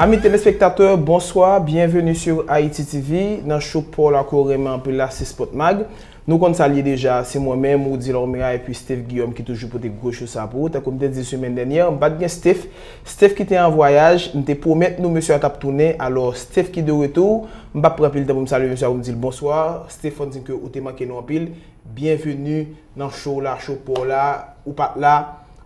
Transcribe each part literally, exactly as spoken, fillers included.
Amis téléspectateurs, bonsoir, bienvenue sur Haïti T V, nan show pa w la ke w renmen anpil la, se Sport Mag. Nou konn sa l ye deja, se mwen menm, Rudy Lormera, epi Steph Guillaume ki toujou pote gwo show sa pou ou. Tankou m te di l semèn dènyè, m pa t gen Steph. Steph ki te an vwayaj, m te pwomèt nou mesye a t ap tounen, alò Steph ki de retou, m p ap pran anpil tan pou m salye mesye a, pou m di l bonswa. Steph, fò n di ke ou te manke nou anpil. Byenveni nan show la, show pa w la, ou pa t la,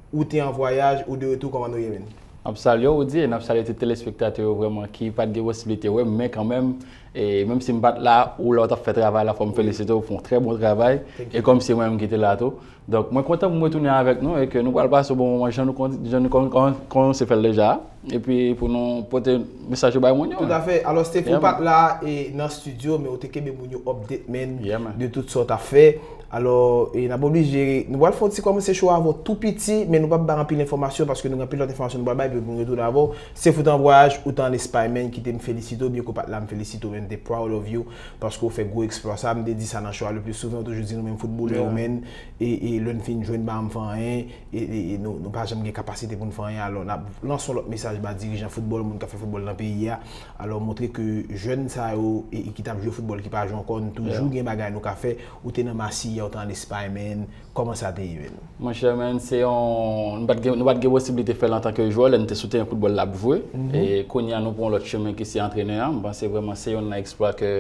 ou te an vwayaj, ou de retou, kòman nou ye, menn? M ap salye w, Rudy, e n ap salye tout telespektatè yo vrèman ki pa t gen posiblite wè m, men kanmenm, e menm si m pa t la, ou la w t ap fè travay la, fò m felisite w pou yon trè bon travay. Thank you. E kòm se mwen menm ki te la tou. Donk, mwen kontan pou mwen tounen avèk nou e ke nou pral pase yon bon moman jan nou kon, jan nou kon, kon, kòmanse fè l deja. Epi pou nou pote mesaj yo bay moun yo. Toutafè. Alò, Steph, ou pa t la e nan estidyo, men ou te kenbe moun yo update, menn, de tout sa w t ap fè. Alò, e n ap oblije, nou pral fè yon ti kòmanse show avè w tou piti, men nou p ap bay anpil enfòmasyon paske nou gen anpil lòt enfòmasyon nou pral bay, epi pou nou retounen avè w. Steph, ou te an vwayaj, ou te an Espay, menn, kite m felisite w, byen ke w pa t la, m felisite w, menn, m te proud of you, paske w fè gwo eksplwa sa, m te di sa nan show a le pli souvan, ou toujou di nou menm foutbolè yo, menn, e, e lè n fin jwenn, ba m fè anyen, e, e, e nou, nou pa janm gen kapasite pou n fè anyen. Alò, n ap lanse yon lòt mesaj ba dirijan foutbòl, moun k ap fè foutbòl nan peyi a. Alò, montre ke jèn sa yo, e, e ki t ap jwe foutbòl, ki pa jwe ankò, n toujou gen bagay nou ka fè. Ou te nan Masiya, ou te an Espay, menn. Kòman sa te ye, menn? Monchè, menn, se yon, nou pa t gen, nou pa t gen posiblite fè l antanke jwè, lè n te sou teren foutbòl l ap jwe. E kounye a, nou pran yon lòt chemen ki se antrenè a. M panse vrèman se yonn nan eksplwa ke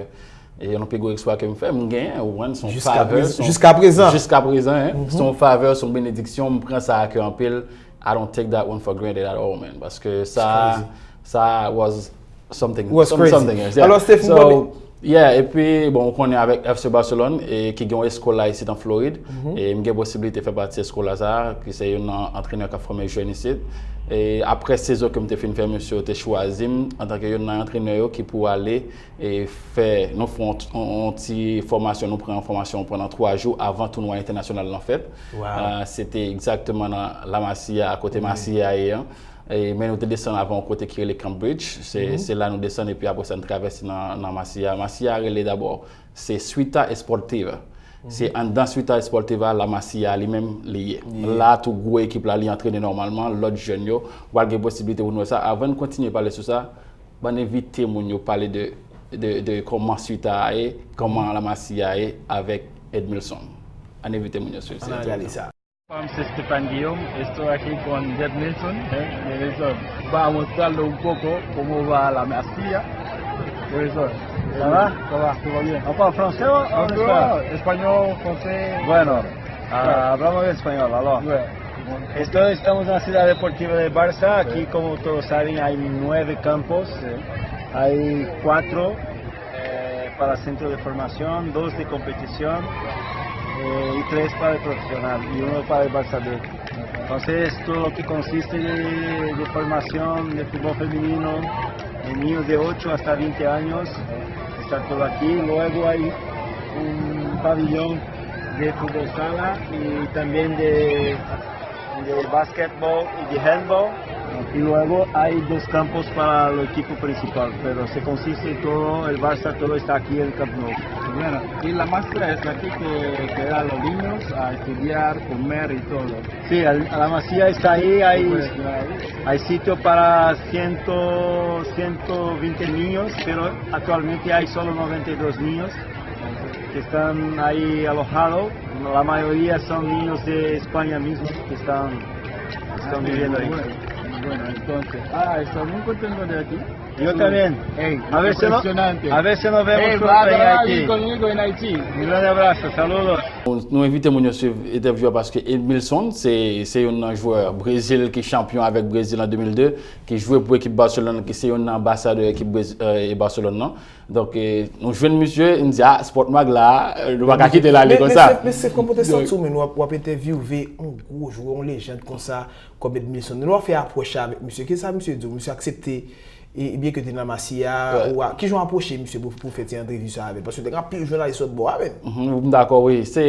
E yon pi gwo eksplwa ke m fè, m genyen, ou konprann, se yon favè, se yon, jiska prezan, jiska prezan, hein, se yon favè, se yon benediksyon, m pran sa a kè anpil. I don't take that one for granted at all, man, paske sa, sa was something, was some, crazy. Something else, yeah. Alò, Steph, m konnen. So, yeah, epi, bon, ou konnen avèk F C Barcelone, e ki gen yon eskola isit an Florid, e m gen posiblite fè pati eskola sa a, ki se youn nan antrenè k ap fòme jèn isit. E apre sezon ke m te fin fè, mesye yo te chwazi m antanke youn nan antrenè yo ki pou ale e fè, nou fè yon, yon, yon ti fòmasyon, nou pran yon fòmasyon pandan twa jou avan tounwa entènasyonal lan fèt. Wow. Ah, se te egzakteman nan La Masia, kote Masia ye an. E, men nou te desann avan yon kote ki rele Cambridge. Se, se la nou desann, epi apre sa, nou travèse nan, nan Masia. Masia rele dabò, se Ciutat Esportiva. Se anndan Ciutat Esportiva, La Masia li menm li ye. La tou gwo ekip la, li antrene nòmalman, lòt jèn yo, w al gen posiblite pou nou wè sa. Avan n kontinye pale sou sa, Ann envite moun yo pale de, de, de kòman Ciutat a ye, kòman La Masia a ye avèk Edmilson. Ann envite moun yo swiv. Ann al gade sa. Pam se Stéphane Guillaume, estoy aquí con Edmilson, eh, Edmilson. Vamos a mostrarle un poco cómo va La Masia. Edmilson, ça va? Ça va, tout va bien. On parle français o en español? Español, français. Bueno, ah, hablamos de español, alors. Ouais. Esto, estamos en la ciudad deportiva de Barça. Aquí, como todos saben, hay nueve campos. Hay cuatro, eh, para centro de formación, dos de competición, eh, y tres para el profesional y uno para el Barça B. Entonces, todo lo que consiste de, de formación de fútbol femenino, de niños de ocho hasta veinte años, está todo aquí. Luego hay un pabellón de fútbol sala y también de, de básquetbol y de handball. Y luego hay dos campos para el equipo principal, pero se consiste todo, el Barça, todo está aquí en Camp Nou. Bueno, y La Masia es aquí que, que era los niños a estudiar, comer y todo. Sí, el, La Masia está ahí, hay, hay sitio para cien, ciento veinte niños, pero actualmente hay solo noventa y dos niños que están ahí alojados. La mayoría son niños de España mismo que están, están viviendo ahí. Bueno, bueno, entonces, ah, estoy muy contento de aquí. Yo también. Ey, a veces no, impresionante. A veces nos vemos por ahí. Ey, va a trabajar aquí conmigo en Haití. Un gran abrazo, saludos. Nou, nou envite moun yo swiv entèvyou a paske Edmilson se, se youn nan jwè Brezil ki chanpyon avèk Brezil an de mil de, ki jwe pou ekip Barcelone, ki se youn nan anbasadè ekip Brez-, eh, Barcelone nan. Donk, eh, nou jwenn misye, nou di, ah, Sport Mag la, eh, nou pa ka kite l ale konsa. Men, men se, men se kòman w te santi w, men w ap, w ap entèvyouve yon gwo jwè, yon lejand konsa, kòm Edmilson. Lè w ap fè apwòch la avèk misye, kisa misye di w? Misye aksepte e, e byen ke te nan Masiya, ou a, kijan w apwoche misye pou, pou fè ti antrevi sa avè l? Paske te gen anpil jounalis lòt bò a, menn. Mhm, m dakò, wi. Se,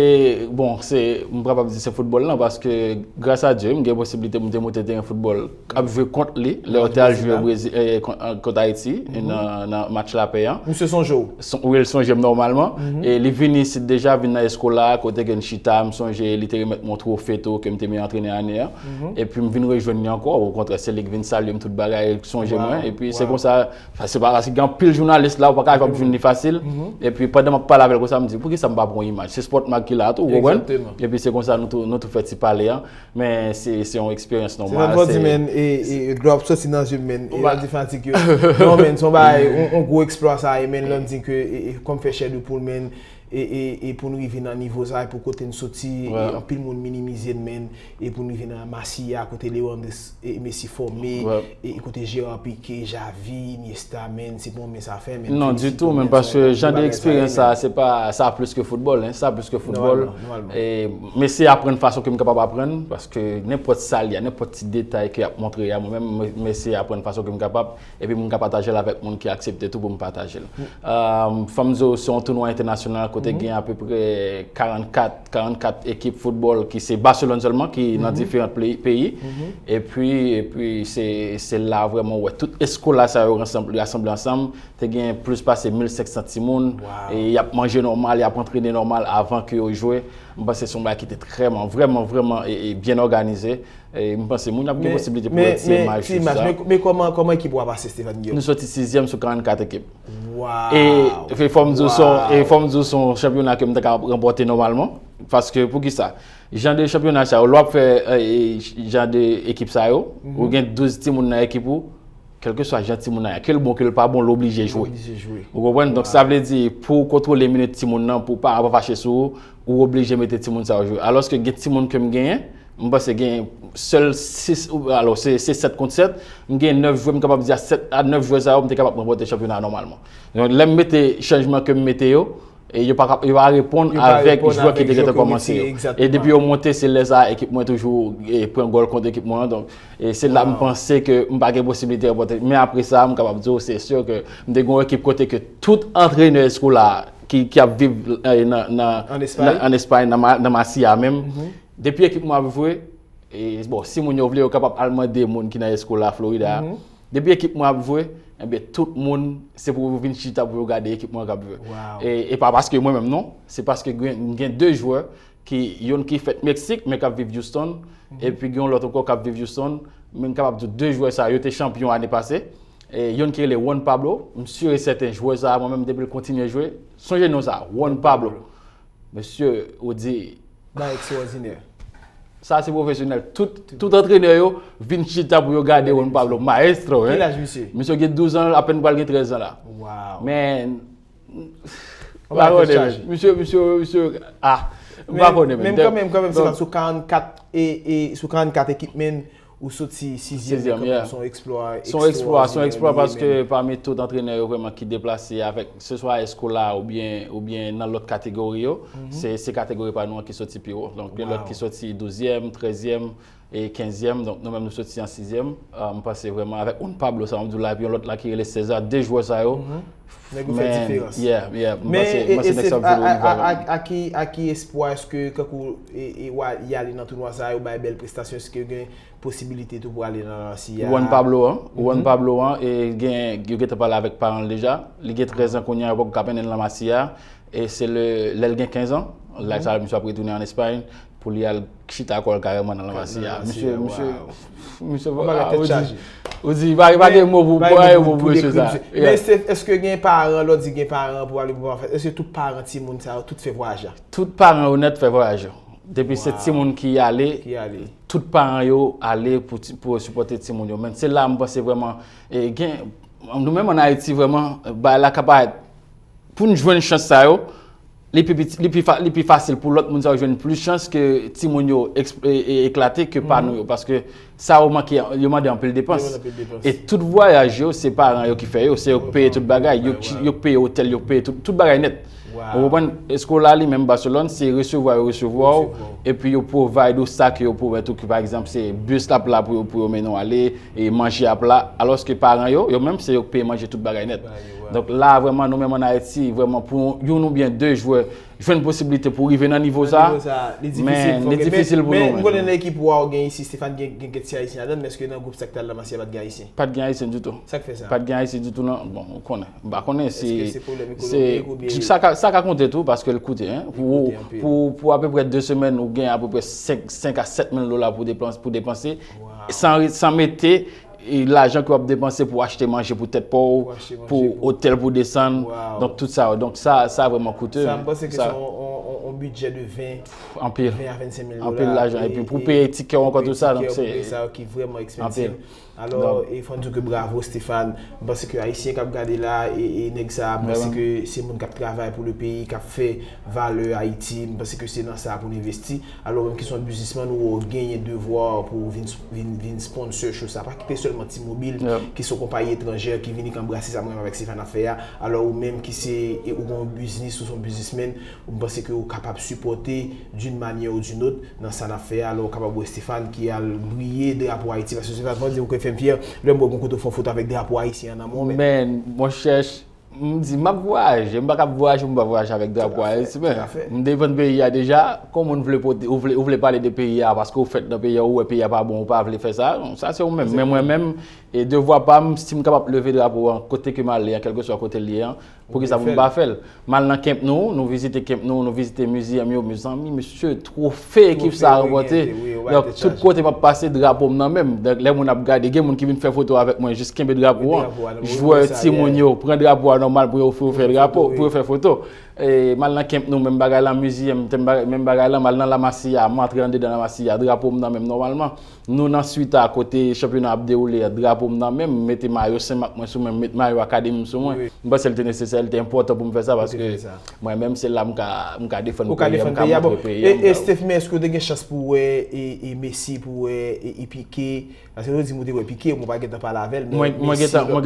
bon, se, m kapab di se foutbòl lan, paske gras a Dye, m gen posiblite pou m te monte teren foutbòl ap jwe kont li, lè yo te al jwe Brezil, eh, kont, kont Ayiti, nan, nan match lapè an. Misye sonje w? Son-, wi, l sonje m nòmalman. E li vin isit deja, vin nan eskola, kote ke n chita, m sonje li te remèt mwen yon twofe tou, ke m te meyè antrenè ane an. Epi m vin rejwenn li ankò, okontrè, se li k vin salye m tout bagay, sonje mwen. Epi Se konsa, se pa paske gen anpil jounalis la, ou pa ka ap vin li fasil. Epi pandan m ap pale avè l konsa, m di, "Poukisa m pa pran yon imaj?" Se Sport Mag ki la tou, ou konprann? Epi se konsa nou tou, nou tou fè ti pale a. Men se, se yon eksperyans nòmal. Se sa m di, men, e, e, dlo ap soti nan zye m, men, e, lè m di fanatik yo. Non, men, se yon bagay, yon, yon gwo eksplwa sa ye, men, lè m di ke, e, e, kòm fè chè de poul, men, e, e, e pou n rive nan nivo sa, e pou kote n soti, e anpil moun minimize n, men, e pou n rive nan Massiya, kote Leandris, e, Messi fòme, e, e kote Gérard Piqué, Xavi, Iniesta, men, se pou men sa fè, men, non, ditou, men, paske jan de eksperyans sa, se pa, sa plis ke foutbòl, hein, sa plis ke foutbòl. E, men se aprann fason ke m kapab aprann, paske nenpòt sa li a, nenpòt ti detay ke y ap montre a, mwen menm, men, men se aprann fason ke m kapab. Epi m ka pataje l avèk moun ki aksepte tou pou m pataje l. Fò m di w, se yon tounwa entènasyonal kote gen apeprè karannkat, karannkat ekip foutbòl ki se Baselòn sèlman ki nan diferan peyi. Epi, epi se, se la vrèman ou wè tout eskola sa yo rasanble, rasanble ansanm. Te gen plis pase mil senk san timoun. E y ap manje nòmal, y ap antrene nòmal avan ke yo jwe. M panse se yon bagay ki te vrèman, vrèman, vrèman e, e byen òganize. E m panse moun ap gen posibilite pou wè ti imaj sou sa. Men, men, men kòman, kòman ekip ou a pase, Stéphane Guillaume? Nou soti sizyèm sou karannkat ekip. E, e fò m di w se yon, e fò m di w se yon chanpyona ke m ta ka ranpòte nòmalman. Paske, poukisa? Jan de chanpyona sa yo, lè w ap fè, e, e, jan de ekip sa yo, ou gen douz timoun nan ekip ou, kèlkeswa jan timoun nan ye, ke l bon, ke l pa bon, l oblije jwe. Ou konprann? Donk, sa vle di, pou w kontwole minit timoun nan, pou paran pa fache sou ou, ou oblije mete timoun sa yo jwe. Alòske gen timoun ke m genyen, m panse gen sèl sis, ou, alò, se, se sèt kont sèt, m gen nèf jwè, m kapab di a sèt a nèf jwè sa yo, m te kapab ranpòte chanpyona a nòmalman. Donk, lè m mete chanjman ke m mete yo, e yo pa ka, yo pa reponn avèk jwè ki te gentan kòmanse yo. E depi yo monte, se lè sa a ekip mwen toujou, e, pran gòl kont ekip mwen an. Donk, e se la m panse ke m pa gen posiblite ranpòte. Men apre sa, m kapab di w, se si ke m te gen yon ekip kote ke tout antrenè eskola ki, ki ap viv, e, nan, nan, ann Espay, nan, ann Espay, nan Ma-, nan Massiya menm, depi ekip mwen ap jwe, e, bon, si moun yo vle, yo kapab al mande moun ki nan eskola Florida a. Depi ekip mwen ap jwe, enben, tout moun, se pou yo vin chita pou yo gade ekip mwen k ap jwe. E, e pa paske mwen menm, non. Se paske gen, gen de jwè ki, youn ki fèt Meksik, men k ap viv Houston, epi gen yon lòt ankò k ap viv Houston, men m kapab di w de jwè sa yo te chanpyon ane pase. E youn ki rele Juan Pablo, m si e sèten jwè sa, mwen menm, depi l kontinye jwe, sonje non sa, Juan Pablo. Mesye, ou di, bagay ekstraòdinè. Sa se pwofesyonèl. Tout, tout antrenè yo vin chita pou yo gade Juan Pablo. Maestro, hein? Ki laj misye? Misye gen douz an, apèn pral gen trèz an la. Wow. Men, m pa konnen, men. Misye, misye, misye, ah, m pa konnen, men. Men kanmenm, kanmenm, se pa sou karannkat, e, e, sou karannkat ekip, men, ou soti sizyèm, sizyèm, yeah. Se yon eksplwa, se yon eksplwa, se yon eksplwa paske pami tout antrenè yo vrèman ki deplase avèk, se swa eskola oubyen, oubyen nan lòt kategori yo, se, se kategori pa nou an ki soti pi wo. Donk, gen lòt ki soti douzyèm, trèzyèm, e kenzyèm. Donk, nou menm nou soti an sizyèm. Ah, m panse vrèman avèk Juan Pablo, sa m ap di w la, epi yon lòt la ki rele César, de jwè sa yo, Nèg yo fè diferans. Yeah, yeah. M panse, m panse nèg sa ap jwe lo nivo avè nou. A ki, a ki espwa èske kankou, e, e, w a, y ale nan tounwa sa yo, bay bèl prestasyon, èske gen posibilite tou pou ale nan La Masia? Juan Pablo an, Juan Pablo an, e gen, yo gentan pale avèk paran l deja. Li gen trèz an kounye a, yo poko ka mennen l La Masia. E se le, lè l gen kenz an, lè sa misye ap retounen ann Espay pou li al chita kò l kareman nan La Masia. Misye, misye, misye, ou di, ou di, pa, pa gen mo pou, pa gen mo pou mesye sa. Men se, èske gen paran, lè w di gen paran pou ale pou pa fè, èske tout paran timoun sa yo, tout fè vwayaj la? Tout paran yo nèt fè vwayaj yo. Depi se timoun ki ale, tout paran yo ale pou ti, pou yo sipòte timoun yo. Men se la m panse vrèman, e, gen, nou menm ann Ayiti vrèman, bagay la ka parèt pou n jwenn chans sa yo, li pi piti, li pi fa-, li pi fasil pou lòt moun sa yo jwenn plis chans ke timoun yo eks-, e, e, eklate ke pa nou yo, paske sa yo manke, yo mande anpil depans. Yo mande anpil depans. E tout vwayaj yo, se paran yo ki fè yo, se yo k peye tout bagay, yo k, yo k peye otèl, yo k peye tout, tout bagay nèt. Ou konprann? Eskola li menm Barcelone, se resevwa yo resevwa w, epi yo provide ou sa ke yo provide ou, ki pa egzanp, se bis la ap la pou yo, pou yo mennen w ale, e manje ap la, alòske paran yo, yo menm se yo k peye manje tout bagay nèt. Donk la, vrèman, nou menm ann Ayiti, vrèman, pou youn oubyen de jwè jwenn posiblite pou rive nan nivo sa, men li difisil pou nou. Men m konnen nan ekip ou a ou gen isi, Stéphane, gen, gen kèk ti Ayisyen ladan l, men èske nan gwoup sa k t al La Masia pa t gen Ayisyen? Pa t gen Ayisyen ditou. Sa k fè sa? Pa t gen Ayisyen ditou, non. Bon, ou konnen. M pa konnen si se, sa ka, sa ka konte tou, paske l koute, hein. Pou, pou, pou apeprè de semèn, ou gen apeprè senk, senk a sèt mil dola pou depanse, pou depanse. San, san mete, e lajan ke w ap depanse pou achte manje pou tèt pa w, pou otèl pou desann, donk tout sa yo. Donk sa, sa vrèman koute. Sa, m panse ke se yon, yon, yon, yon bidjè de ven, anpil, ven a vennsenk mil dola. Anpil lajan. Epi pou peye tikè w ankò, tout sa, donk se anpil. Alò, e fò n di w ke bravo, Stéphane. M panse ke Ayisyen k ap gade la, e, e nèg sa, m panse ke se moun k ap travay pou le peyi, k ap fè valè Ayiti. M panse ke se nan sa pou n envesti. Alò, ou menm ki se yon biznismann, ou genyen devwa pou w vin, vin, vin sponsor show sa. Pa kite sèlman T-Mobile, ki se yon konpayi etranjè, ki vini, ki anbrase sa mwen menm avèk Stéphane ap fè a. Alò, ou menm ki se, e ou gen yon biznis, ou se yon biznismenn, m panse ke ou kapab sipòte d'une manière ou d'une autre nan sa n ap fè a. Alò, ou kapab wè Stéphane ki al briye drapo Ayiti, paske Stéphane, fò di ou ke fè m fyè, lè m wè gon kote w fè yon foto avèk drapo ayisyen an nan men w, men. Men, monchè, m di, m ap vwayaje, m pa ka ap vwayaje, m pa vwayaje avèk drapo Ayiti, men m defann peyi a deja. Kon moun vle pote, ou vle, ou vle pale de peyi a, paske ou fèt nan peyi a, ou wè peyi a pa bon, ou pa vle fè sa, sa se ou menm. Men mwen menm, e devwa pa m, si m kapab leve drapo an, kote ke m ale an, kèlkeswa kote l ye an, poukisa pou m pa fè l? M al nan Camp Nou, nou vizite Camp Nou, nou vizite mizeyèm yo, mezanmi, mesye, twofe ekip sa a ranpòte. Donk, tout kote m ap pase, drapo m nan men m. Donk, lè moun ap gade, gen moun ki vin fè foto avèk mwen, jis kenbe drapo an. Jwè, timoun yo, pran drapo a nòmal pou yo, pou yo fè drapo, pou yo fè foto. E, m al nan Camp Nou, menm bagay la, mizeyèm, menm bagay la, m al nan La Masia, m antre andedan La Masia, drapo m nan men m nòmalman. Nou nan swit a kote chanpyona ap dewoule a, drapo m nan men m, m mete mayo Senmak mwen sou mwen, m met mayo akademi m sou mwen. M panse l te nesesè, l te enpòtan pou m fè sa, paske mwen menm se la m ka, m ka defann peyi an, m ka montre peyi an. E, e Steph, men èske w te gen chans pou w wè e, e Messi, pou w wè e, e Piqué? Paske yo di m ou te wè Piqué, mwen pa gentan pale avè l, men Messi, lòt nèg sa yo,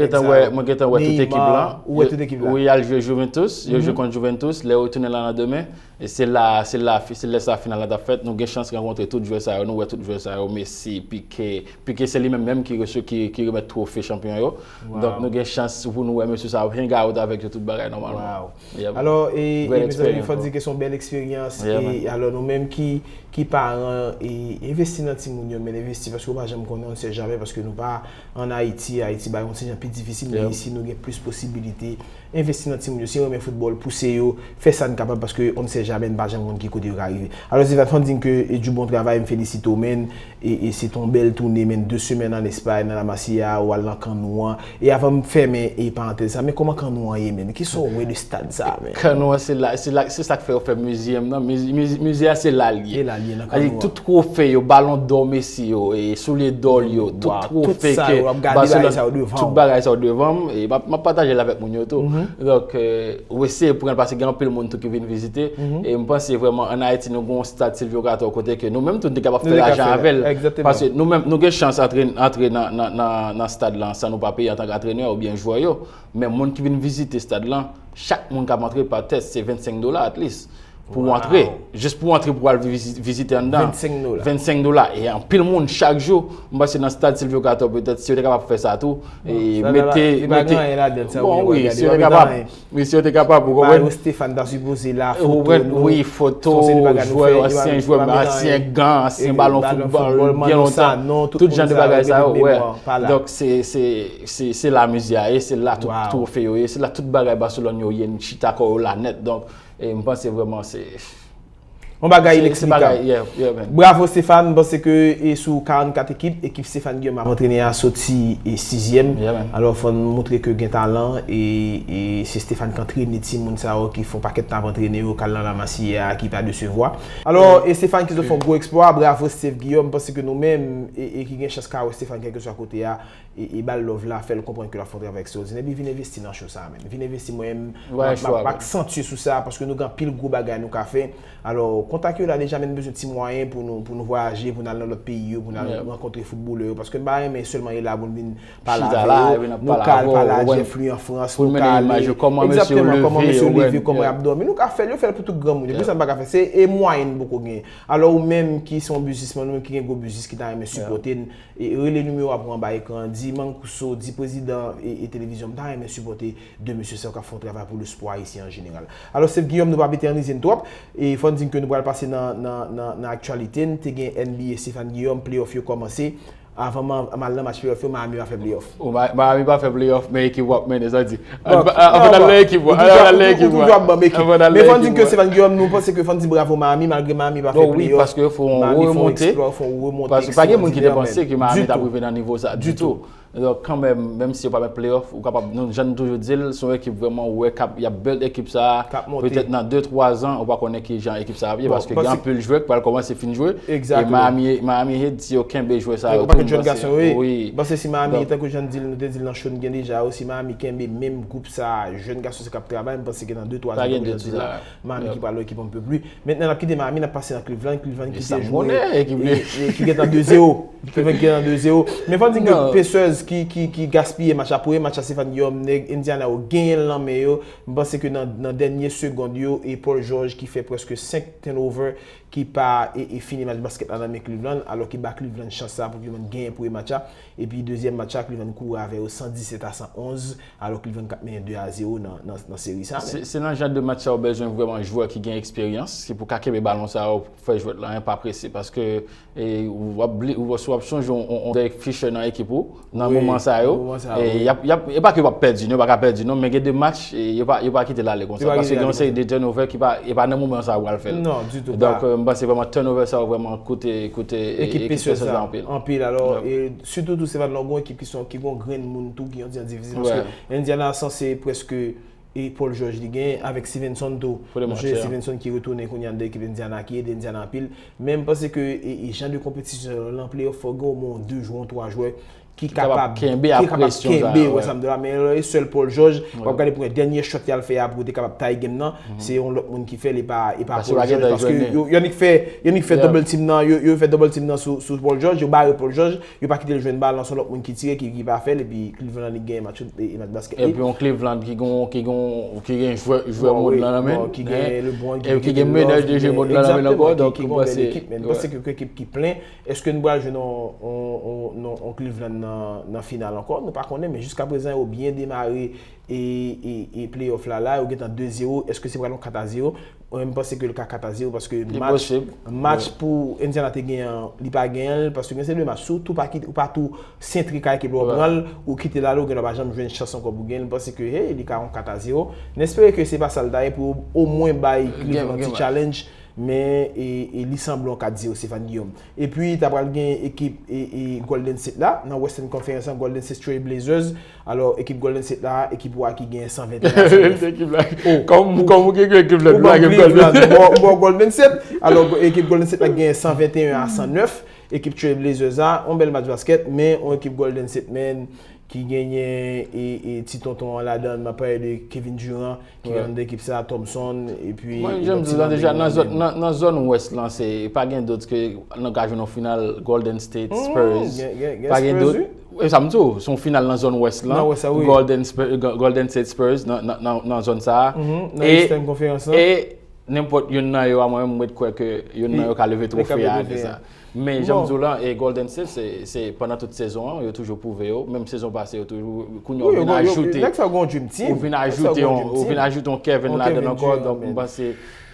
Neymar, ou wè tout ekip la? Wi, al jwe Juventus, yo jwe kont Juventus, lè yo tounen la nan demen. E se la, se la, se lè sa final la t ap fèt. Nou gen chans rankontre tout jwè sa yo, nou wè tout jwè sa yo, Messi, Piqué. Piqué se li menm menm ki resou-, ki, ki remèt twofe chanpyon yo. Donk nou gen chans pou nou wè mesye sa yo hang out avèk yo, tout bagay nòmalman. Alò, e, e mezanmi, fò di ke se yon bèl eksperyans. E alò, nou menm ki, ki paran, e envesti nan timoun yo, men envesti paske ou pa janm konnen, on ne sait jamais, paske nou pa an Ayiti, Ayiti bagay yon ti jan pi difisil, men isi nou gen plis posibilite. Envesti nan timoun yo, si yo renmen foutbòl, pouse yo, fè sa n kapab, paske on ne sait jamais, n pa janm konn ki kote yo ka rive. Alò, Zévan, fò n di ke, e, du bon travay, m felisite w, men, e, e se t on bèl toune, men, de semèn an Espay, nan La Masia, ou al nan Camp Nou an. E avan m fèmen, e, parantèz sa, men kòman Camp Nou an ye, men? Kisa w wè de stad sa, men? Camp Nou an, se la, se la, se sa k fè yo fè mizeyèm nan. Mize, mize, mize a, se la l ye. Se la l ye, nan Camp Nou an. Tout twofe yo, balon dò Messi yo, e soulye dò l yo, tout twofe ke Barcelone, tout bagay sa yo devan m, e m ap, m ap pataje l avèk moun yo tou. Donk, e, ou eseye pran l paske gen anpil moun tou ki vin vizite. E m panse vrèman ann Ayiti nou gen yon stad Silvio Cator kote ke nou menm tou nou te kapab fè lajan avè l. Paske nou menm nou gen chans antre, antre nan, nan, nan, nan stad la san nou pa peye antanke antrenè oubyen jwè yo. Men moun ki vin vizite stad la, chak moun k ap antre pa tèt se vennsenk dola at least. Pou w antre. Jis pou w antre pou w al vizi-, vizite anndan. Vennsenk dola. Vennsenk dola. E anpil moun chak jou, m panse nan stad Silvio Cator petèt, si yo te kapab fè sa tou, e mete, mete, bon, wi, si yo te kapab, wi, si yo te kapab, ou konprann? Mayo Stéphane ta sipoze la, foto nou, wi, foto, jwè, ansyen jwè, ansyen gan, ansyen balon foutbòl, byen lontan, tout jan de bagay sa yo, wè. Donk, se, se, se, se la mize a ye, se la tout twofe yo ye, se la tout bagay Barcelone yo ye, n chita kò yo la nèt. Donk, E m panse vrèman se yon bagay ineksplikab. Bravo Stéphane, m panse ke e sou karannkat ekip, ekip Stéphane Guillaume ap antrene a soti e sizyèm. Alò fò n montre ke gen talan e, e se Stéphane k antrene timoun sa yo ki fè yon pakèt tan ap antrene yo k al nan La Masia a ki pa desevwa. Alò e Stéphane ki sot fè yon gwo eksplwa, bravo Steph Guillaume, m panse ke nou menm e, e ki gen chans ka wè Stéphane kèlkeswa kote a, e, e ba l love la, fè l konprann ke l ap fè yon travay ekstraòdinè, epi vin envesti nan show sa a, menn. Vin envesti, mwen menm, m ap, m ap aksantye sou sa, paske nou gen anpil gwo bagay nou ka fè. Alò, kontak yo la deja, men n bezwen ti mwayen pou nou, pou nou vwayaje, pou n al nan lòt peyi yo, pou n al rankontre foutbolè yo, paske m pa renmen sèlman e la pou n vin pale avè yo. Nou ka al pale a Jeff Louis an Frans, nou ka ale, egzakteman, kòman mesye yo leve, kòman y ap dòmi. Nou ka fè l, yo fè l pou tout granmoun yo. Poukisa n pa ka fè l? Se e mwayen n poko genyen. Alò, ou menm ki se yon biznismann, ou menm ki gen gwo biznis ki ta renmen sipòte n, E rele nimewo a pou anba ekran an, di Mancuso, di prezidan e, e televizyon, m ta renmen sipòte de mesye sa yo k ap fè yon travay pou lespò ayisyen an jeneral. Alò, Steph Guillaume, nou pa pete an rizye n twòp, e fò n di n ke nou pral pase nan, nan, nan, nan aktyalite n. Te gen N B A, Stéphane Guillaume, playoff yo kòmanse. Avan m, m al nan match playoff yo, Miami pa fè playoff. Ou, Ma-, Miami pa fè playoff, men ekip w ap mennen, sa di. Ann, ann, ann al nan ekip ou, ann al nan ekip ou. Ou toujou ap ban m ekip. Men fò n di ke Stéphane Guillaume, nou panse ke fò n di bravo Miami, malgre Miami pa fè playoff. Bon, wi, paske yo fè yon remonte. Paske pa gen moun ki te panse ke Miami t ap rive nan nivo sa ditou. Donk, kanmenm, menm si yo pa met playoff, ou kapab, nou, jan nou toujou di l, se yon ekip vrèman ou wè k ap, y ap build ekip sa a. Petèt nan de, twa zan, ou pa konnen ki jan ekip sa a ap ye, paske gen anpil jwè ki pral kòmanse fin jwe. E Miami, Miami Heat, si yo kenbe jwè sa yo tou, m panse, wi. M panse si Miami, tankou jan di l, nou te di l nan show n gen deja yo, si Miami kenbe menm gwoup sa a, jèn gason sa k ap travay, m panse ke nan de, twa zan, tankou jan di la, Miami ki pral yon ekip on pè pli. Mentnan, n ap kite Miami, n ap pase nan Cleveland. Cleveland ki te jwe, e, e ki gentan de zewo. Cleveland ki gentan de zewo. Men fò n di ke Pacers ki, ki, ki gaspiye match la. Premye match la, Stéphane Guillaume, nèg Indiana yo genyen l nan men yo. M panse ke nan, nan dènye segond yo, e Paul George ki fè prèske senk turnover ki pa, e, e fini match basket la nan men Cleveland, alò ki ba Cleveland chans sa pou Cleveland genyen premye match la. Epi dezyèm match la, Cleveland kouri avè yo san disèt a san onz, alò Cleveland k ap mennen de a zewo nan, nan, nan seri sa. Se, se nan jan de match sa yo bezwen vrèman jwè ki gen eksperyans, ki pou ka kenbe balon sa yo, fè jwèt la, en, pa prese, paske, e, w ap bli-, w, si w ap sonje yon, yon, yon Derek Fisher nan ekip ou, nan moman sa yo, e, y ap, y ap, e pa ke yo p ap pèdi, non, yo pa ka pèdi, non, men gen de match, e, yo pa, yo pa kite l ale konsa, paske gen yon seri de turnover ki pa, e pa nan moman sa yo pral fè l. Non, ditou pa. Donk, e, m panse vrèman turnover sa yo vrèman koute, koute, e, ekip Pacers la anpil. Anpil, alò, e, sitou tou, se pa nan yon ekip ki son, ki gon grenn moun tou, ki yon jan difisil, paske Indiana sanse prèske, e Paul George li gen, avèk Stevenson tou. Stevenson ki retounen kounye a nan ekip Indiana, ki ede Indiana anpil. Men m panse ke, e, e jan de konpetisyon nan playoff, fò gen omwen de jwè, twa jwè ki kapab kenbe, wè sa m di la. Men lè e sèl Paul George, w ap gade pou yon dènye shot y al fè a pou te kapab tie game nan, se yon lòt moun ki fè l, e pa, e pa Paul George, paske yo, yo annik fè, yo annik fè double team nan, yo, yo fè double team nan sou, sou Paul George, yo bare Paul George, yo pa kite l jwenn balon, se yon lòt moun ki tire, ki, ki pa fè l, epi Cleveland li genyen match, e, match basket li. Epi yon Cleveland ki gon, ki gon, ki gen jwè, jwè mond lan nan men, ki gen LeBron, epi ki gen menaj de jeu mond lan nan men ankò, donk ki gon bèl ekip, men m panse ke ekip ki plen, èske nou pral jwenn yon, yon, yon, yon, yon Cleveland nan, nan final ankò? Nou pa konnen, men jiskaprezan, yo byen demare e, e, e playoff la, la, yo gentan de zewo, èske se pral yon kat a zewo? Mwen, m panse ke l ka kat a zewo paske match, match pou Indiana te genyen an, li pa genyen l, paske gen se de match, si w tou pa kite, ou pa tou sentre kay ekip la, ou pran l, ou kite l ale, ou gen lè pa janm jwenn chans ankò pou genyen l. M panse ke, hey, li ka yon kat a zewo. N espere ke se pa sa l ta ye pou omwen bay Cleveland ti challenge, men, e, e li sanble yon kat zewo, Stéphane Guillaume. Epi, ta pral gen ekip, e, e Golden State la, nan Western Conference, an Golden State Trail Blazers. Alò, ekip Golden State la, ekip ou a ki gen san venteyen a san nèf. Ekip la. Kòm, kòm ou gen ekip la, ou pa gen Cleveland. Bon, bon, Golden State. Alò, ekip Golden State la gen san venteyen a san nèf. Ekip Trail Blazers la, yon bèl match basket, men yon ekip Golden State, men, ki genyen e, e ti tonton an ladan, m ap pale de Kevin Durant, ki nan ekip sa, Thompson, epi. Mwen, jan m di w la deja, nan zòn, nan, nan zòn West lan, se pa gen dout ke nou ka jwenn yon final Golden State, Spurs. Pa gen dout. E sa m di w, se yon final nan zòn West lan. Nan West la, wi. Golden Spurs, Go-, Golden State Spurs nan, nan, nan, nan zòn sa a. Nan Eastern Conference lan. E nenpòt youn nan yo a, mwen menm, mwen kwè ke youn nan yo ka leve twofe a de sa. Men, jan m di w la, e Golden State, se, se pandan tout sezon an, yo toujou pwouve yo. Menm sezon pase, yo toujou, kounye a, ou vin ajoute, nèg sa yo gen yon dream team. Ou vin ajoute yon, ou vin ajoute yon Kevin ladan l ankò, donk, m panse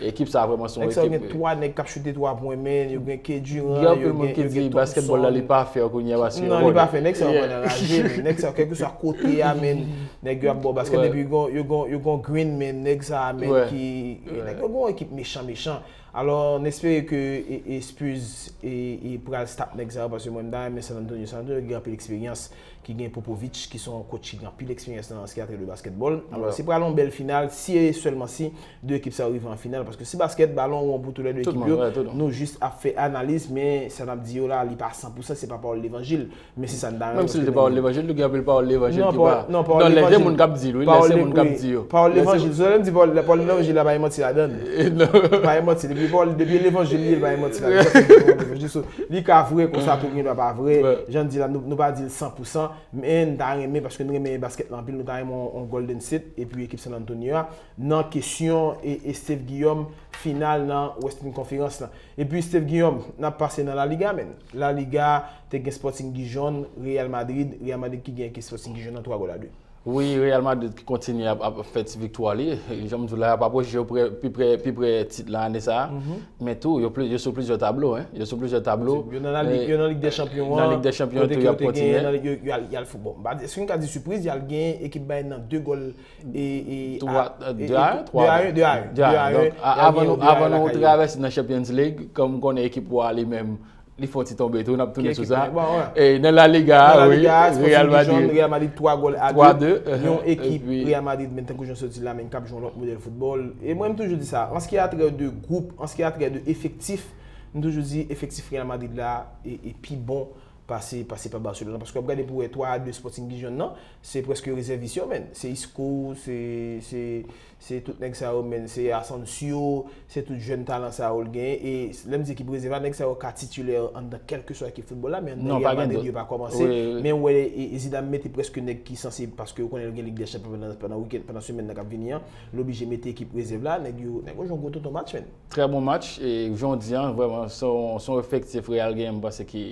ekip sa a vrèman se yon ekip. Nèg sa yo gen twa nèg k ap choute twa pwen, men, yo gen Kevin Durant, yo gen, yo gen Thompson. Gen anpil moun ki di basketball la, li pa fè kounye a, paske non, li pa fè, nèg sa yo pa nan lage, men, nèg sa yo, kèlkeswa kote a, men, nèg yo ap ba w basket, epi yo gen, yo gen, yo gen Green, men, nèg sa a, men, ki, nèg yo gen yon ekip mechan, mechan. Alò, n espere ke, e, e Spurs, e, e pral stop nèg sa yo, paske mwen, m ta renmen San Antonio. San Antonio gen anpil eksperyans, ki gen Popovich, ki se yon coach ki gen anpil eksperyans nan, nan katre de basketball. Alò, se pral yon bèl final, si e sèlman si de ekip sa yo rive an final, paske se basket, balon won pou tou lè de ekip yo. Nou jis ap fè analiz, men sa n ap di yo la, li pa san pou san, se pa pawòl levanjil. Men se sa n ta renmen. Menm si l te pawòl levanjil, nou gen anpil pawòl levanjil ki pa. Non, lè gen moun k ap di l, wi, lè se moun k ap di yo. Pawòl levanjil, sou lè m di pawòl, pawòl levanjil la, pa gen manti ladan l. Pa gen manti, depi pawòl, depi levanjil li ye, pa gen manti ladan l. Sa se pawòl levanjil. So, li ka vre konsa tou, gen dwa pa vre. Jan n di la, nou, nou pa di l san pou san, men n ta renmen, paske n renmen baskèt la anpil, nou ta renmen yon, yon Golden State, epi ekip San Antonio a. Nan kesyon e, e Steve Guillaume final nan Western Conference lan. Epi Steve Guillaume, n ap pase nan La Liga, men La Liga te gen Sporting Gijon, Real Madrid, Real Madrid ki gen ekip Sporting Gijon nan twa gòl a de. Wi, Real Madrid ki kontinye ap, ap fè ti viktwa li. Jan m di w la, y ap apwoche yo pre, pi pre, pi pre tit lan ane sa a. Men tou, yo pli, yo sou plizyè tablo, en. Yo sou plizyè tablo. Yo nan la Lig, yo nan Lig dè Chanpyon an. Nan Lig dè Chanpyon an tou, y ap kontinye. Yo al, y al fou. Bon, m pa di, èske n ka di sipriz, y al gen ekip Bay nan de gòl e, e, twa, de a en, twa a en, de a en. Donk, avan nou, avan nou travèse nan Champions League, kòm m konnen ekip ou a li menm, Li fè yon ti tonbe tou, n ap tounen sou sa. E nan La Liga, wi, Real Madrid, Real Madrid twa gòl a de. Yon ekip Real Madrid, men tankou jan soti la, men k ap jwe yon lòt modèl foutbòl. E mwen, m toujou di sa, an ce qui a trait de gwoup, an ce qui a trait de efektif, m toujou di efektif Real Madrid la e, e pi bon pase, pase pa Barcelona. Paske w ap gade pou wè twa a de Sporting Gijón nan, se prèske rezèvis yo, men. Se Isco, se, se, se tout nèg sa yo, men. Se Asensio, se tout jèn talan sa yo l genyen. E lè m di ekip rezèv la, nèg sa yo ka titilè anndan kèlkeswa ekip foutbòl la, men anndan Real Madrid yo pa kòmanse. Men w wè e, e Zidane mete prèske nèg ki sanse, paske w konnen l gen Lig dè Chanpyon pandan, pandan wikenn, pandan semèn nan k ap vini an, l oblije mete ekip rezèv la, nèg yo, nèg yo jwe yon gwo tonton match, men. Trè bon match, e jan w di an, vrèman, se yon, se yon efektif Real genyen, m panse ki,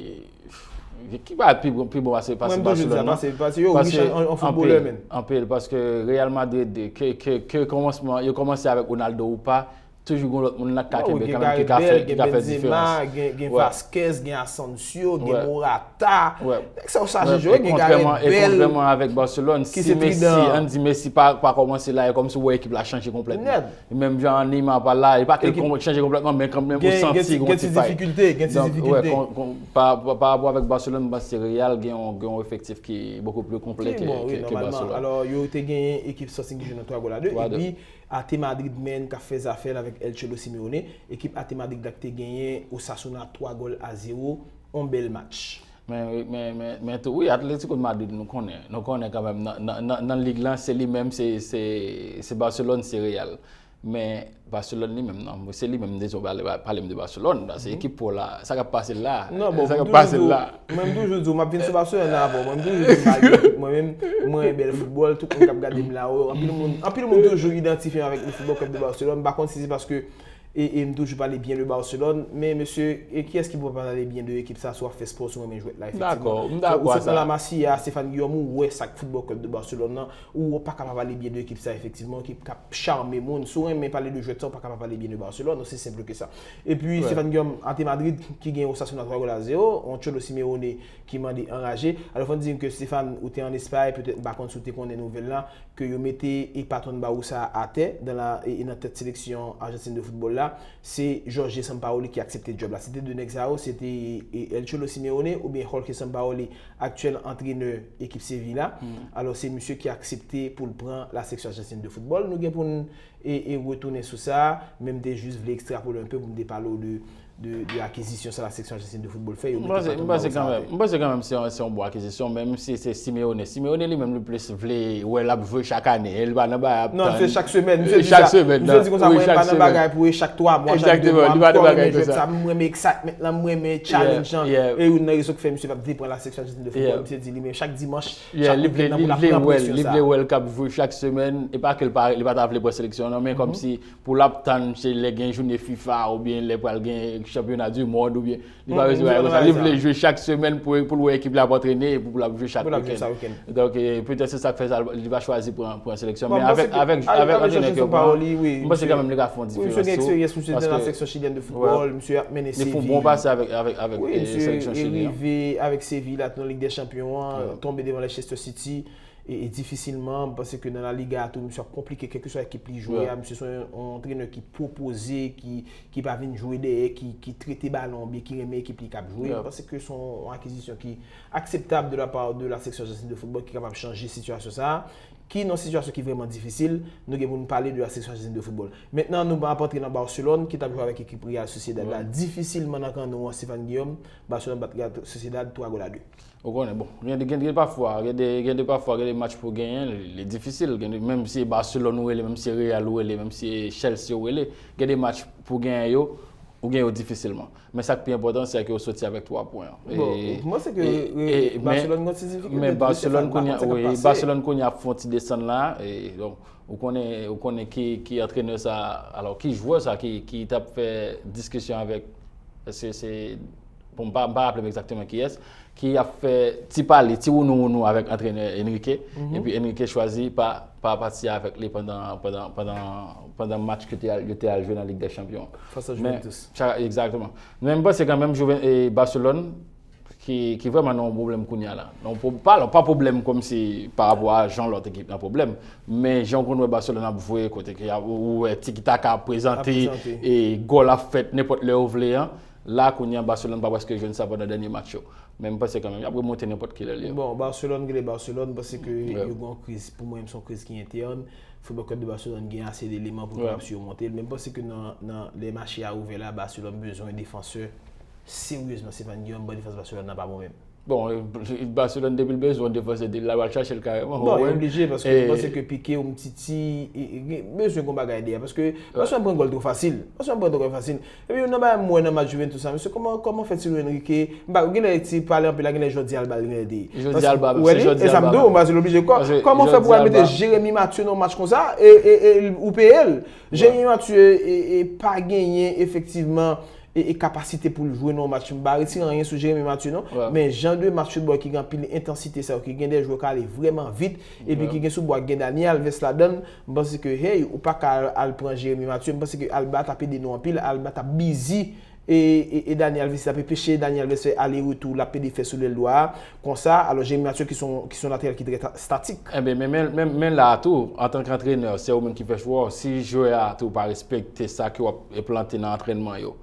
ki pa pi bon, pi bon pase, pase Barcelone, non. Pase, pase yo, Richard, an, an foutbolè, men. Anpil, paske Real Madrid, ke, ke, ke kòmansman, yo kòmanse avèk Ronaldo ou pa, toujou gen lòt moun la ki ka kenbe kanmenm, ki ka fè, ki ka fè diferans. Gen Benzema, gen, gen Vázquez, gen Asensio, gen Morata. Nèg sa yo chaje jwe, gen Gareth Bale. E kontrèman avèk Barcelone, si Messi, ann di Messi pa, pa kòmanse la, e kòmsi w wè ekip la chanje konplètman. Menm jan Neymar pa la, e pa ke l chanje konplètman, men kanmenm ou santi gen ti difikilte, gen ti difikilte. Donk, wè, pa, pa, pa rapò avèk Barcelone, m panse Real gen yon, gen yon efektif ki bokou pli konplè ke, ke, ke Barcelone. Alò, yo te genyen ekip Sporting ki jwe nan twa gòl a de, epi Ate Madrid menm k ap fè zafè l avèk El Cholo Simeone, ekip Ate Madrid la ki te genyen Osasuna twa gòl a zewo, yon bèl match. Men, men, men, men tou, wi, Atletico Madrid, nou konnen, nou konnen kanmenm, nan, nan, nan, nan lig lan, se li menm, se, se, se Barcelone, se Real. Men Barcelone li menm, non, se li menm, dezon, pale, pale m de Barcelone, paske ekip pou la, sa k ap pase la, sa k ap pase la. Mwen, m toujou di w, m ap vin sou Barcelone la avè w. Mwen, m toujou di w, m pa gen, mwen menm, mwen renmen bèl foutbòl, tout moun k ap gade m la, wè, anpil moun, anpil moun toujou idantifye m avèk le Football Club de Barcelone. M pa konn si se paske e, e m toujou pale byen de Barcelone, men mesye, e kiyès ki poko pale byen de ekip sa, si w ap fè spò, si w renmen jwèt la, efektivman. Dakò, m dakò a sa. Ou sot nan La Masia, Stéphane Guillaume, ou wè sa k Football Club de Barcelone nan, ou pa ka pa pale byen de ekip sa, efektivman, ekip k ap chame moun. Si w renmen pale de jwèt sa, ou pa ka pa pale byen de Barcelone, osi senp ke sa. Epi, Stéphane Guillaume, Ate Madrid, ki gen Osasuna twa gòl a zewo, yon Cholo Simeone ki mande anraje. Alò, fò n di ke Stéphane, ou te ann Espay, petèt, m pa konn si w te konnen nouvèl la, ke yo mete e patwon Barça atè, dan la, e, e nan tèt seleksyon Ajantin de foutbòl la, se Jorge Sampaoli ki aksepte djòb la. Se te de nèg sa yo, se te, e, El Cholo Simeone oubyen Jorge Sampaoli, aktyèl antrenè ekip Sevilla la. Alò, se misye ki aksepte pou l pran la section argentine de football. Nou gen pou n, e, e retounen sou sa, men m te jis vle ekstrapole un peu pou m te pale w de de, de akizisyon sa la section argentine de football fè, yo mete patwon Barça atè. M panse kanmenm, m panse kanmenm se yon, se yon bon akizisyon, menm si se Simeone. Simeone li menm li plis vle wè l ap jwe chak ane, e li pa nan bagay ap tann. Non, se chak semèn. Misye di sa. Misye di konsa, mwen pa nan bagay pou e chak twa mwa, chak de mwa, m twò renmen jwèt sa, m renmen excitement lan, m renmen challenge lan. E youn nan rezon ki fè misye p ap vle pran la section argentine de football, misye di li menm chak dimanch, chak wikenn nan pou l ap pran presyon sa. Li vle wè l, li vle wè l k ap jwe chak semèn, e pa ke l pa, li pa ta vle pran seleksyon non, men kòmsi pou l ap tann se lè gen jounen FIFA oubyen lè pral gen chanpyona di mond oubyen li pa bezwen bagay konsa. Li vle jwe chak semèn pou, pou l wè ekip la ap antrene epi pou l ap jwe chak wikenn. Donk, e, petèt se sa k fè sa, li pa chwazi pran, pran seleksyon. Men avèk, avèk, avèk antrenè ke yo pran, m panse kanmenm li ka fè yon diferans tou. Wi, misye gen eksperyans, misye te nan la section chilienne de football, misye ap mennen Sevilla. Li fè yon bon pase avèk, avèk, avèk, e, seleksyon chilyen an. Wi, misye rive avèk Sevilla la nan Lig dè Chanpyon an, tonbe devan Leicester City. E, e difisilman, m panse ke nan La Liga a tou, misye ap konplike kèlkeswa ekip li jwe a. Misye se yon, yon antrenè ki pwopoze, ki, ki pa vin jwe dèyè, ki, ki trete balon byen, ki renmen ekip li k ap jwe. M panse ke se yon akizisyon ki akseptab de la part de la section argentine de football ki kapab chanje sitiyasyon sa a, ki nan yon sitiyasyon ki vrèman difisil. Nou gen pou n pale de la section argentine de football. Mentnan, nou ap antre nan Barcelone, ki t ap jwe avèk ekip Real Sociedad la. Difisilman nan kanno an, Stéphane Guillaume, Barcelone bat Real Sociedad twa gòl a de. Ou konnen, bon, gen de, gen de pafwa, gen de, gen de pafwa, gen de match pou genyen, li, li difisil. Gen de, menm si e Barcelone ou rele, menm si e Real ou rele, menm si e Chelsea ou rele, gen de match pou genyen yo, ou genyen yo difisilman. Men sa k pi enpòtan, se ke ou soti avèk twa pwen an. Bon, mwen se ke Barcelone gen ti difikilte tou, Stéphane, pa konn sa k ap pase. Barcelone kounye a ap fè yon ti desann la, e, donk, ou konnen, ou konnen ki, ki antrenè sa, alò, ki jwè sa ki, ki t ap fè diskisyon avèk, èske se, bon, m pa, m pa raple m egzakteman kiyès, ki ap fè ti pale, ti wounou wounou avèk antrenè Enrique, epi Enrique chwazi pa, pa pati avèk li pandan, pandan, pandan, pandan match ke te al, yo te al jwe nan Lig dè Chanpyon. Fas a Juventus. Egzakteman. Men m panse kanmenm Juven-, e, Barcelone, ki, ki vrèman nan yon pwoblèm kounye a la. Nan yon pwo-, pa, pa pwoblèm kòmsi pa rapò a jan lòt ekip nan pwoblèm, men jan w konn wè Barcelone ap jwe, kote ke y ap, ou wè tiki taka ap prezante, e gòl ap fèt nenpòt lè yo vle an. La, kounye a, Barcelone pa prèske jwenn sa pandan dènye match yo. Men m panse kanmenm, y ap remonte nenpòt kilè l ye. Bon, Barcelone rele Barcelone, m panse ke yo gen yon kriz, pou mwen, se yon kriz ki entèn. Football Club de Barcelone gen ase de eleman pou kapab simonte l, men m panse ke nan, nan lè mache a ouvè la, Barcelone bezwen defansè seryezman, Stéphane Guillaume, ban defans Barcelone nan pa bon menm. Bon, Barcelone depi l bezwen yon defansè de, l al chache l kareman. Bon, e oblije, paske m panse ke Piqué, Umtiti, bezwen gon bagay dèyè, paske Barcelone pran gòl twò fasil. Barcelone pran gòl fasil. Epi youn nan bagay m wè nan match Juventus la, mesye, kòman, kòman fè Tilo Henrique, m pa, genlè ti pale anpil la, genlè Jordi Alba, genlè te. Jordi Alba, se Jordi Alba. E sa m di w, m pa se l oblije. Kòman fè pou al mete Jérémy Mathieu nan match konsa, e, e, e ou peye l? Jérémy Mathieu, e, e pa genyen efektivman e, e kapasite pou l jwe nan yon match. M pa retire anyen sou Jérémy Mathieu non, men jan de match football ki gen anpil entansite sa yo, ki gen de jwè k ale vrèman vit, epi ki gen sou bwa, gen Dani Alves ladan l, m panse ke, hey, ou pa ka al, al pran Jérémy Mathieu, m panse ke Alba t ap ede nou anpil, Alba t ap bizi, e, e, e Dani Alves, l ap enpeche Dani Alves fè ale retou, l ap ede fè sou lèl dwa a, konsa, alò Jérémy Mathieu ki se yon, ki se yon latèral ki trè statik. Enben, men, men, men, men la a tou, antanke antrenè, se ou menm ki fè chwa w, si jwè a tou pa respekte sa ke w ap plante nan antrènman yo,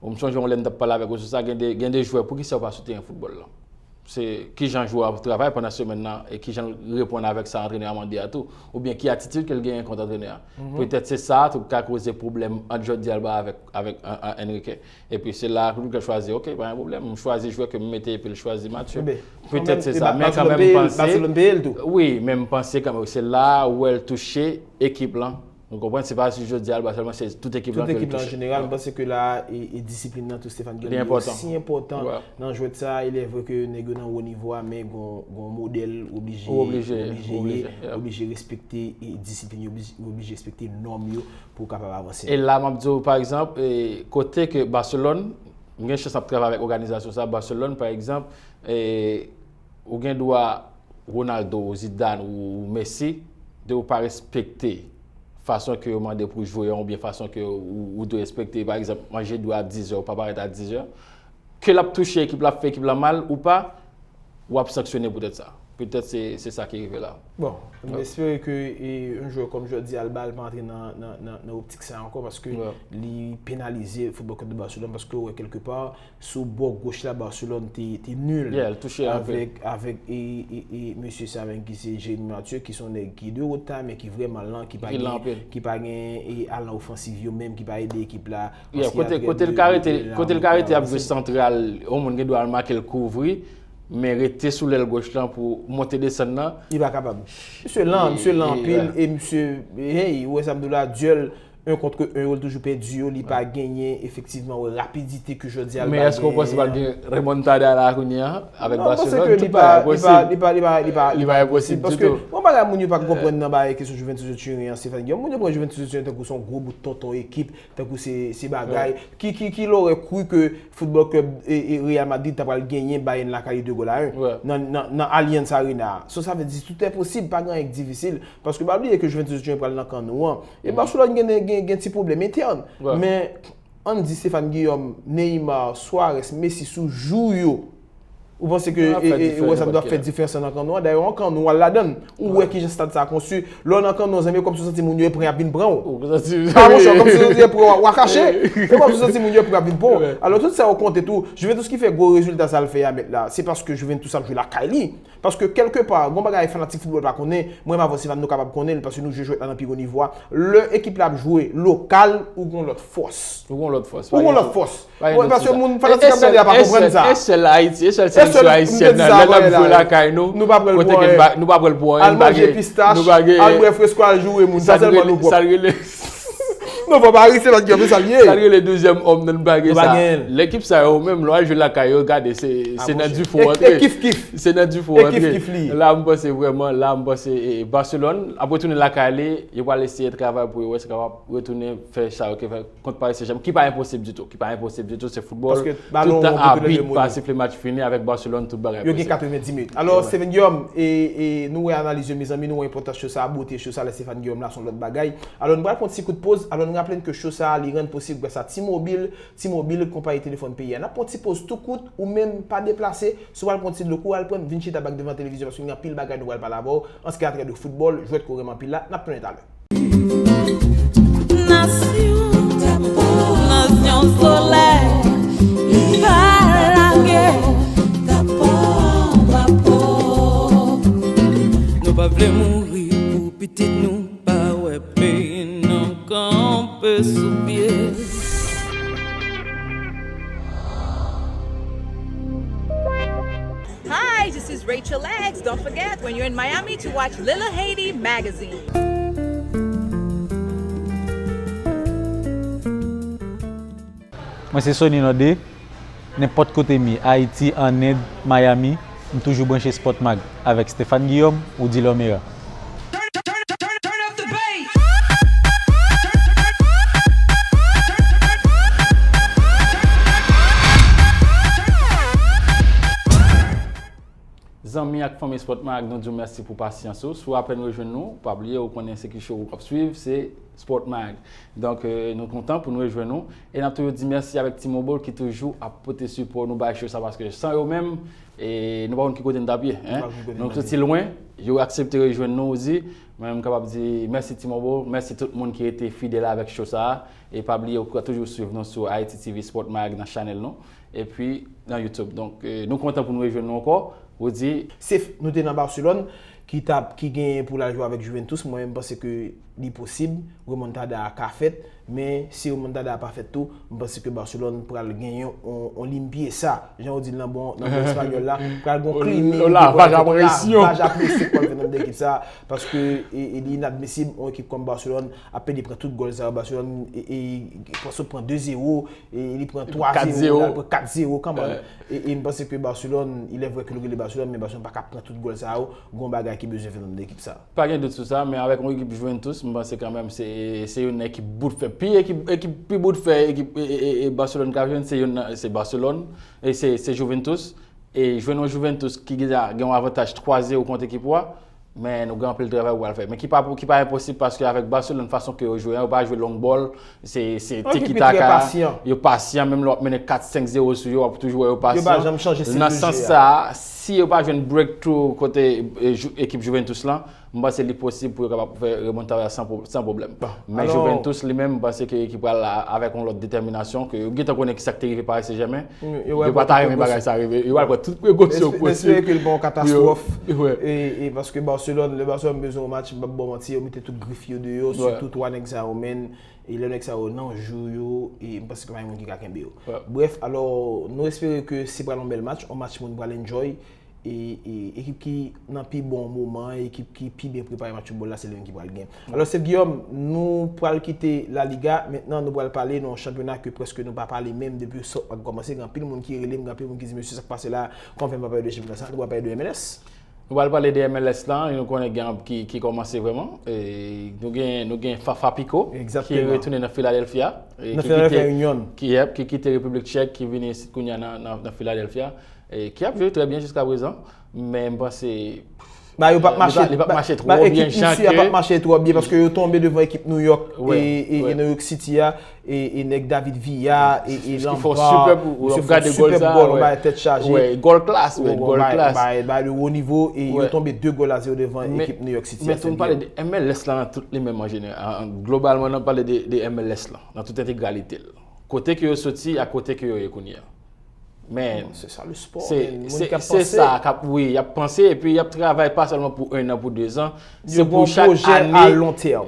ou m sonje yon lè m t ap pale avèk ou sou sa, gen de, gen de jwè, poukisa yo pa sou teren foutbòl lan? Se kijan jwè a ap travay pandan semèn nan e kijan l reponn avèk sa antrenè a mande a tou, oubyen ki atitid ke l genyen kont antrenè a. Petèt se sa a tou k ka koze pwoblèm ant Jordi Alba avèk, avèk Enrique. Epi se la a Enrique chwazi, ok, pa gen pwoblèm, m chwazi jwè ke m mete epi l chwazi Mathieu. Petèt se sa, men kanmenm m panse, wi, men m panse kanmenm se la a ou wè l touche ekip lan. Ou konprann, se pa jis Jordi Alba sèlman, se tout ekip lan ke l touche. Tout ekip lan an jeneral, m panse ke la a, e, e disiplin nan tou, Stéphane Guillaume, li osi enpòtan nan jwèt sa a. Il est vrai ke nèg yo nan wo nivo a, men gon, gon modèl ou oblije, ou oblije ye, ou oblije respekte disiplin yo, ou oblije respekte nòm yo pou w kapab avanse. E la m ap di w, pa egzanp, kote ke Barcelone, m gen chans ap travay avèk òganizasyon sa, Barcelone pa egzanp, ou gen dwa Ronaldo, ou Zidane, ou Messi, de ou pa respekte fason ke yo mande pou jwe an oubyen fason ke ou, ou dwe respekte, pa egzanp, manje dwe a dizè, ou pa parèt a dizè, ke l ap touche ekip la, ap fè ekip la mal ou pa, w ap sanksyone poutèt sa. Poutèt se, se sa ki rive la. Bon, m espere ke yon jwè kòm Jordi Alba, l pa antre nan, nan, nan, nan optik sa a ankò, paske li penalize Football Club de Barcelone, paske ou wè kèlkepa, sou bò goch la, Barcelone te, te nil avèk, avèk e, e, e mesye sa menm ki se Jérémy Mathieu, ki se yon nèg ki de wotay, men ki vrèman lan, ki pa gen, ki pa gen e alan ofansiv yo menm, ki pa ede ekip la. Kote, kote l ka rete, kote l ka rete ap jwe santral, yon moun gen dwa al make l kouvri, men rete sou lèl goch lan pou monte desann nan. Li pa kapab. Misye lan, misye lan anpil, e misye, hey, ou wè sa m di w la, dyèl un contre un yo, l toujou pèdi yo, li pa genyen efektivman, wè, rapidite ke Jordi Alba genyen. Men èske w panse pral gen remontada la kounye a avèk Barcelone? Tout bagay posib. Li pa, li pa, li pa, li pa enposib ditou. Paske yon bagay moun yo pa konprann nan bagay kesyon Juventus de Turin an, Stéphane Guillaume, moun yo pran Juventus de Turin tankou se yon gwo bout tonton ekip, tankou se, se bagay. Qui, qui, qui l'aurait cru que Football Club e, e Real Madrid ta pral genyen Bayern lakay li de gòl a en nan, nan, nan Allianz Arena? So sa vle di tout est possible, pa gen anyen ki difisil. Paske pa bliye ke Juventus de Turin pral nan kan nou an. E Barcelone gen, gen, gen ti pwoblèm entèn. Men, ann di Stéphane Guillaume, Neymar, Suarez, Messi sou jou yo. Ou panse ke, e, e, ou wè sa dwe ap fè diferans nan kan nou an? Dayè, w nan kan nou an, w al ladan l. Ou wè kijan stad sa a konstwi. Lè w nan kan nou an, zanmi, e kòmsi w santi moun yo e pran y ap vin pran w. A monchè, kòmsi w santi e pran w, w a kache. E kòmsi w santi moun yo e pran y ap vin pran w. Alò, tout sa yo konte tou. Juventus ki fè gwo rezilta sa l fè a mèt la, se paske Juventus ap jwe lakay li. Paske kèlkepa, gon bagay fanatik foutbòl pa konnen, mwen m avanse pa nou kapab konnen l, paske nou jwe jwèt la nan pi wo nivo a. Lè ekip la ap jwe lokal, ou gon lòt fòs. Ou gon lòt fòs. Ou gon lòt fòs. Paske moun fanatik k ap gade a pa konprann sa. E sèl Ayiti, e sèl seleksyon ayisyèn nan, lè n ap jwe lakay nou, kote ke nou pa pran l pou anyen. Al manje pistach, al bwè fresko, al joure moun. Sa sèlman nou pwòp. Non, fò pa ri, se paske se sa l ye. Sa l rele dezyèm òm nan, nou pa gen sa. Lekip sa yo menm, lè w al jwe lakay yo, gade, se, se nan difo w antre. E kif kif. Se nan difo w antre. E kif kif li ye. La, m panse vrèman, la, m panse, e, Barcelone ap retounen lakay li, yo pral eseye travay pou yo wè si kapab retounen fè sa yo te fè kont Paris Saint-Germain, ki pa enposib ditou, ki pa enposib ditou, se foutbòl. Tout tan abit pa sifle match fini, avèk Barcelone, tout bagay posib. Yo gen katrevenndis minit. Alò, Stéphane Guillaume, e, e, nou wè analiz yo, mezanmi, nou wè enpòtans cho sa, bote cho sa, lè Stéphane Guillaume la, se yon lòt bagay. Alò, nou pral pran yon ti kout poz. Alò, nou raple n ke cho sa a, li rann posib gras a T-Mobile. T-Mobile, konpayi telefòn peyi a. N ap pran yon ti poz tou kout, ou menm pa deplase. Si w pral pran yon ti dlo kou, al pran, vin chita bak devan televizyon, paske gen anpil bagay nou pral pale avè w, an se ki atè de foutbòl, jwèt ke w renmen anpil la. N ap tounen talè. Nasyon, nasyon solèy, Don't forget, when you're in Miami, to watch Little Haiti magazine. Mwen se Sony Nandé. Nenpòt kote m ye, Ayiti, ann End, Miami, m toujou branche Sport Mag avèk Stéphane Guillaume, Woody Lomera. Zanmi ak fanmi Sport Mag, nou di w mèsi pou pasyans ou. Si w apèn rejwenn nou, pa bliye, ou konnen se ki show ou k ap swiv, se Sport Mag. Donk, euh, nou kontan pou nou rejwenn nou. E n ap toujou di mèsi avèk T-Mobile ki toujou ap pote sipò nou bay show sa, paske san yo menm, e, nou pa konn ki kote n t ap ye, hein? Nou pa konn ki kote n t ap ye. Nou soti lwen, yo aksepte rejwenn nou osi. Mwen menm m kapab di mèsi T-Mobile, mèsi tout moun ki rete fidèl avèk show sa a. E pa bliye, ou ka toujou swiv nou sou Haiti T V Sport Mag nan chanèl nou. Epi nan YouTube. Donk, euh, nou kontan pou nou rejwenn nou ankò. Woody. Safe, nou te nan Barcelone, ki t ap, ki genyen pou l al jwe avèk Juventus. Mwen menm, m panse ke li posib, remontada a ka fèt, men si remontada a pa fèt tou, m panse ke Barcelone pral genyen on, on limpieza, jan yo di l nan bon, nan bon espanyòl la, pral gen on cleaning, lavaj a presyon, lavaj a presyon k pral fèt anndan ekip sa, paske e, e li inadmisib, on ekip kòm Barcelone ap pèdi pran tout gòl sa yo, Barcelone e, e, pran, sot pran de zewo, e li pran twa zewo, la, li pran kat zewo kanmenm. E, e m panse ke Barcelone, il est vrai ke nou rele Barcelone, men Barcelone pa ka pran tout gòl sa yo, gon bagay ki bezwen fèt anndan ekip sa. Pa gen dout sou sa, men avèk yon ekip Juventus, m panse kanmenm se, se youn nan ekip bout fè. Pi ekip, ekip pi bout fè, ekip, e, e, e, e Barcelone ka jwenn, se youn nan, se Barcelone, e se, se Juventus. E jwenn yon Juventus ki deja gen yon avantaj twa zewo kont ekip ou a, men nou gen anpil travay pou al fè. Men ki pa, ki pa enposib, paske avèk Barcelone, fason ke yo jwe an, yo pa jwe long ball, se, se tiki-taka, yo pasyan, menm lè w ap mennen kat senk zewo sou yo, w ap toujou wè yo pasyan. Yo pa janm chanje stil de jeu a. Nan sans sa a, si yo pa jwenn breakthrough kote, e, Ju-, ekip Juventus lan, m panse li posib pou yo kapab fè remontada san pwo-, san pwoblèm. Men Juventus li menm, m panse ke, ki pral la avèk yon lòt detèminasyon, ke yo gentan konnen ki sa k te rive Paris Saint-Germain. Yo pa ta renmen bagay sa rive. Yo pral pran tout prekosyon posib. Espere ke l pa yon katastwòf. E, e paske Barcelone, lè Barcelone bezwen yon match, m p ap ba w manti, yo mete tout grif yo deyò, sitou twa nèg sa yo, men, e lè nèg sa yo nan jou yo, e m panse ke pa gen moun ki ka kenbe yo. Brèf, alò, nou espere ke se pral yon bèl match, yon match moun pral enjoy. E, e ekip ki nan pi bon moman, ekip ki pi byen prepare match foutbòl la, se li menm ki pral gen. Alò, Steve Guillaume, nou pral kite La Liga. Mentnan, nou pral pale nan yon chanpyona ke prèske nou pa pale menm depi sòt ak kòmanse. Gen anpil moun ki rele m, gen anpil moun ki di, "Mesye, sa k pase la? Kòman fè n pa pale de chanpyona sa?" Nou pral pale de M L S. Nou pral pale de M L S lan, e nou konnen gen ki, ki kòmanse vrèman. E nou gen, nou gen Fafa Picault, ki retounen nan Philadelphia. Nan Philadelphia Union. Ki, yep, ki kite Repiblik Tchèk, ki vini isit kounye a nan, nan, nan Philadelphia. E ki ap jwe trè byen jiskaprezan, men m panse, ba, yo p ap mache, li p ap mache twò byen, ekip isi a p ap mache twò byen, paske yo tonbe devan ekip New York, e, e, e New York City a, e, e nèg David Villa, e, e Lampard, misye fè yon sipèb gòl, yon bagay tèt chaje. Gòl klas, gòl klas. Bay, bay de wo nivo, e yo tonbe de gòl a zewo devan ekip New York City a. Men tou, m pale de M L S la nan tout li menm an jeneral, globalman, n ap pale de, de M L S la, nan tout entegralite l. Kote ke yo soti ak kote ke yo ye kounye a. Men se sa, le sport, se, se sa k ap, wi, y ap panse epi y ap travay pa sèlman pou en an, pou de zan. Se pou chak ane.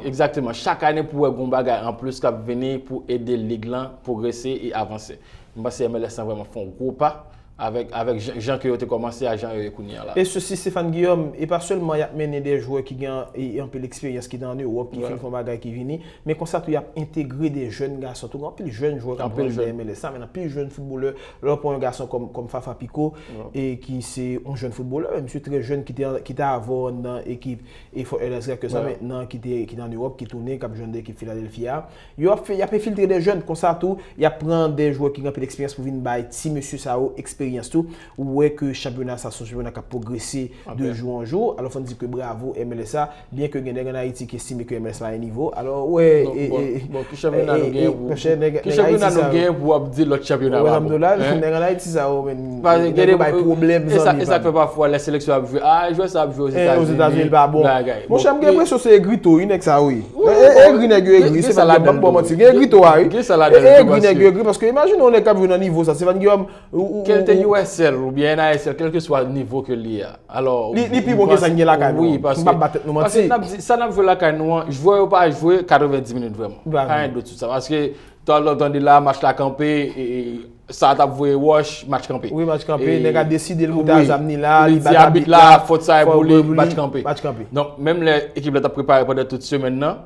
Egzakteman. Chak ane pou wè gon bagay anplis k ap vini pou ede lig lan pwogrese e avanse. M panse M L S lan vrèman fè yon gwo pa avèk, avèk jan, jan ke yo te kòmanse a jan yo ye kounye a la. E sesi, Stéphane Guillaume, e pa sèlman y ap mennen de jwè ki gen, e, anpil eksperyans ki te ann Ewòp, ki fin fè yon bagay ki vini, men konsa tou y ap entegre de jèn gason tou. Gen anpil jèn jwè k ap rantre nan M L S la, men anpil jèn foutbolè. Lè w pran yon gason kòm, kòm Fafa Picault, e ki se yon jèn foutbolè, misye trè jèn, ki te, ki te avè w anndan ekip e Fort Lauderdale, ke sa mentnan ki te, ki te ann Ewòp, ki tounen, k ap jwenn de ekip Philadelphia. Yo ap fè, y ap enfiltre de jèn konsa tou, y ap pran de jwè ki gen anpil eksperyans pou vin bay ti mesye sa yo eksperyans tou. Ou wè ke chanpyona sa se yon chanpyona k ap pwogrese de jou an jou. Alò, fò n di ke bravo M L S la, byen ke gen nèg ann Ayiti ki estime ke M L S pa gen nivo. Alò, ou wè, e, e, bon, ki chanpyona nou genyen pou, ki chanpyona nou genyen pou w ap di lòt chanpyona pa bon? Nèg ann Ayiti sa yo, men, nèg yo bay pwoblèm, zanmi pa m. E sa k fè pafwa lè seleksyon ap jwe, a, jwè sa ap jwe Ozetazini, li pa bon. Monchè, m gen enpresyon se egri tou, wi, nèg sa, wi. E, e, egri nèg yo egri, se pa, m p ap ba w manti. Gen egri tou a, wi. E, egri nèg yo egri, paske imajine yon nèg k ap jwe nan nivo sa, Stéphane Guillaume, ou, ou, ke l te U S L oubyen N A S L, kèlkeswa nivo ke l ye a. Alò, li, li pi bon ke sa n gen lakay nou an. M p ap ba tèt nou manti. Paske n ap di, sa n ap jwe lakay nou an, jwè yo pa jwe katrevenndis minit vrèman. Pa gen dout sou sa. Paske Tan lòt tande la, match la kanpe, e, e, sa t ap voye wòch, match kanpe. Wi, match kanpe. Nèg a deside l pou ta zam ni la, li bat abit la, fòt sa e pou li, match kanpe. Match kanpe. Donk, menm lè ekip la t ap prepare pandan tout semèn nan,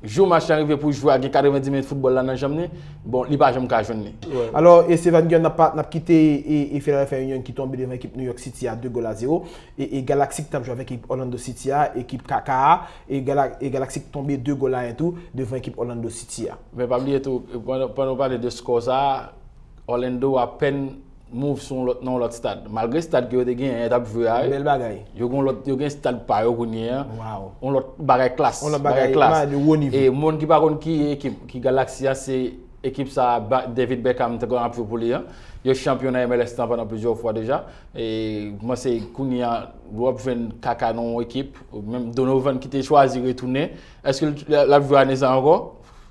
jou match la rive pou jwè a gen katrevenndis minit foutbòl la nan janm li, bon, li pa janm ka jwenn li. Alò, e Stéphane Guillaume, n ap pa, n ap kite e, e Philadelphia Union ki tonbe devan ekip New York City a de gòl a zewo. E, e Galaxy ki t ap jwe avèk ekip Orlando City a, ekip kaka a, e, Gala, e Galaxy ki tonbe de gòl a en tou devan ekip Orlando City a. Men pa bliye tou, pandan, pandan w pale de skò sa a, Orlando apèn move sou yon lòt, nan yon lòt stad. Malgre stad ke yo te genyen an, t ap jwe a, bèl bagay. Yo gen lòt, yo gen stad pa yo kounye a. Wow. Yon lòt bagay klas. Yon lòt bagay, bagay klas. Bagay de wo nivo. E moun ki pa konn ki ekip ki Galaxy a, se ekip sa a, David Beckham te konn ap jwe pou li an. Yo chanpyon nan M L S lan pandan plizyè fwa deja. E mwen se kounye a, w ap jwenn kaka nan yon ekip. Menm Donovan ki te chwazi retounen. Èske l, l ap jwe ane sa ankò?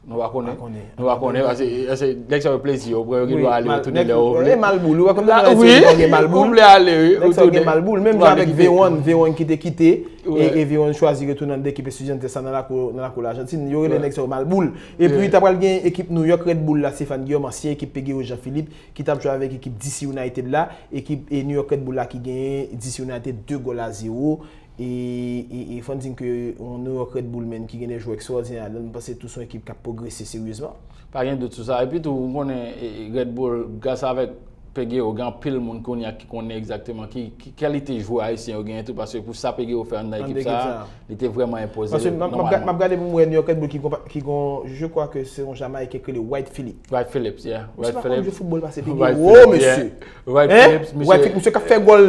Nou pa konnen. Nou pa konnen. Paske, paske nèg sa yo plezi yo pran, yo gen dwa ale retounen lè yo vle. E malboul, ou wè kòm nèg sa yo gen malboul. Ou vle ale, wi. Nèg sa yo gen malboul. Menm jan avèk Veron, Veron ki te kite, e, e Veron chwazi retounen nan ekip Estudiantes sa nan lakou, nan lakou Lajantin. Yo rele nèg sa yo malboul. Epi, ta pral gen ekip New York Red Bull la, Stéphane Guillaume, ansyen ekip Peguero Jean Philippe, ki t ap jwe avèk ekip D C United la, ekip, e New York Red Bull la ki genyen D C United de gòl a zewo. E, e, e fò n di ke yon New York Red Bull, menm ki gen de jwè ekstwòdinè ladan l, m panse tou se yon ekip k ap pwogrese seryezman. Pa gen dout sou sa. Epi tou, ou konnen, e, e, Red Bull, gras avèk Peguero, gen anpil moun kounye a ki konnen egzakteman ki, ki kalite jwè ayisyen yo genyen tou, paske pou sa Peguero fè anndan ekip sa a, li te vrèman enpoze yo nòmalman. Paske m ap gade pou m wè New York Red Bull ki gon, ki gon, je crois que se yon Jamayiken ki rele Wright Phillips. Wright Phillips, yeah. Wright Phillips. Misye pa konn jwe foutbòl pase Peguero, mesye. Wright Phillips, misye. Wright Phillips, misye k ap fè gòl.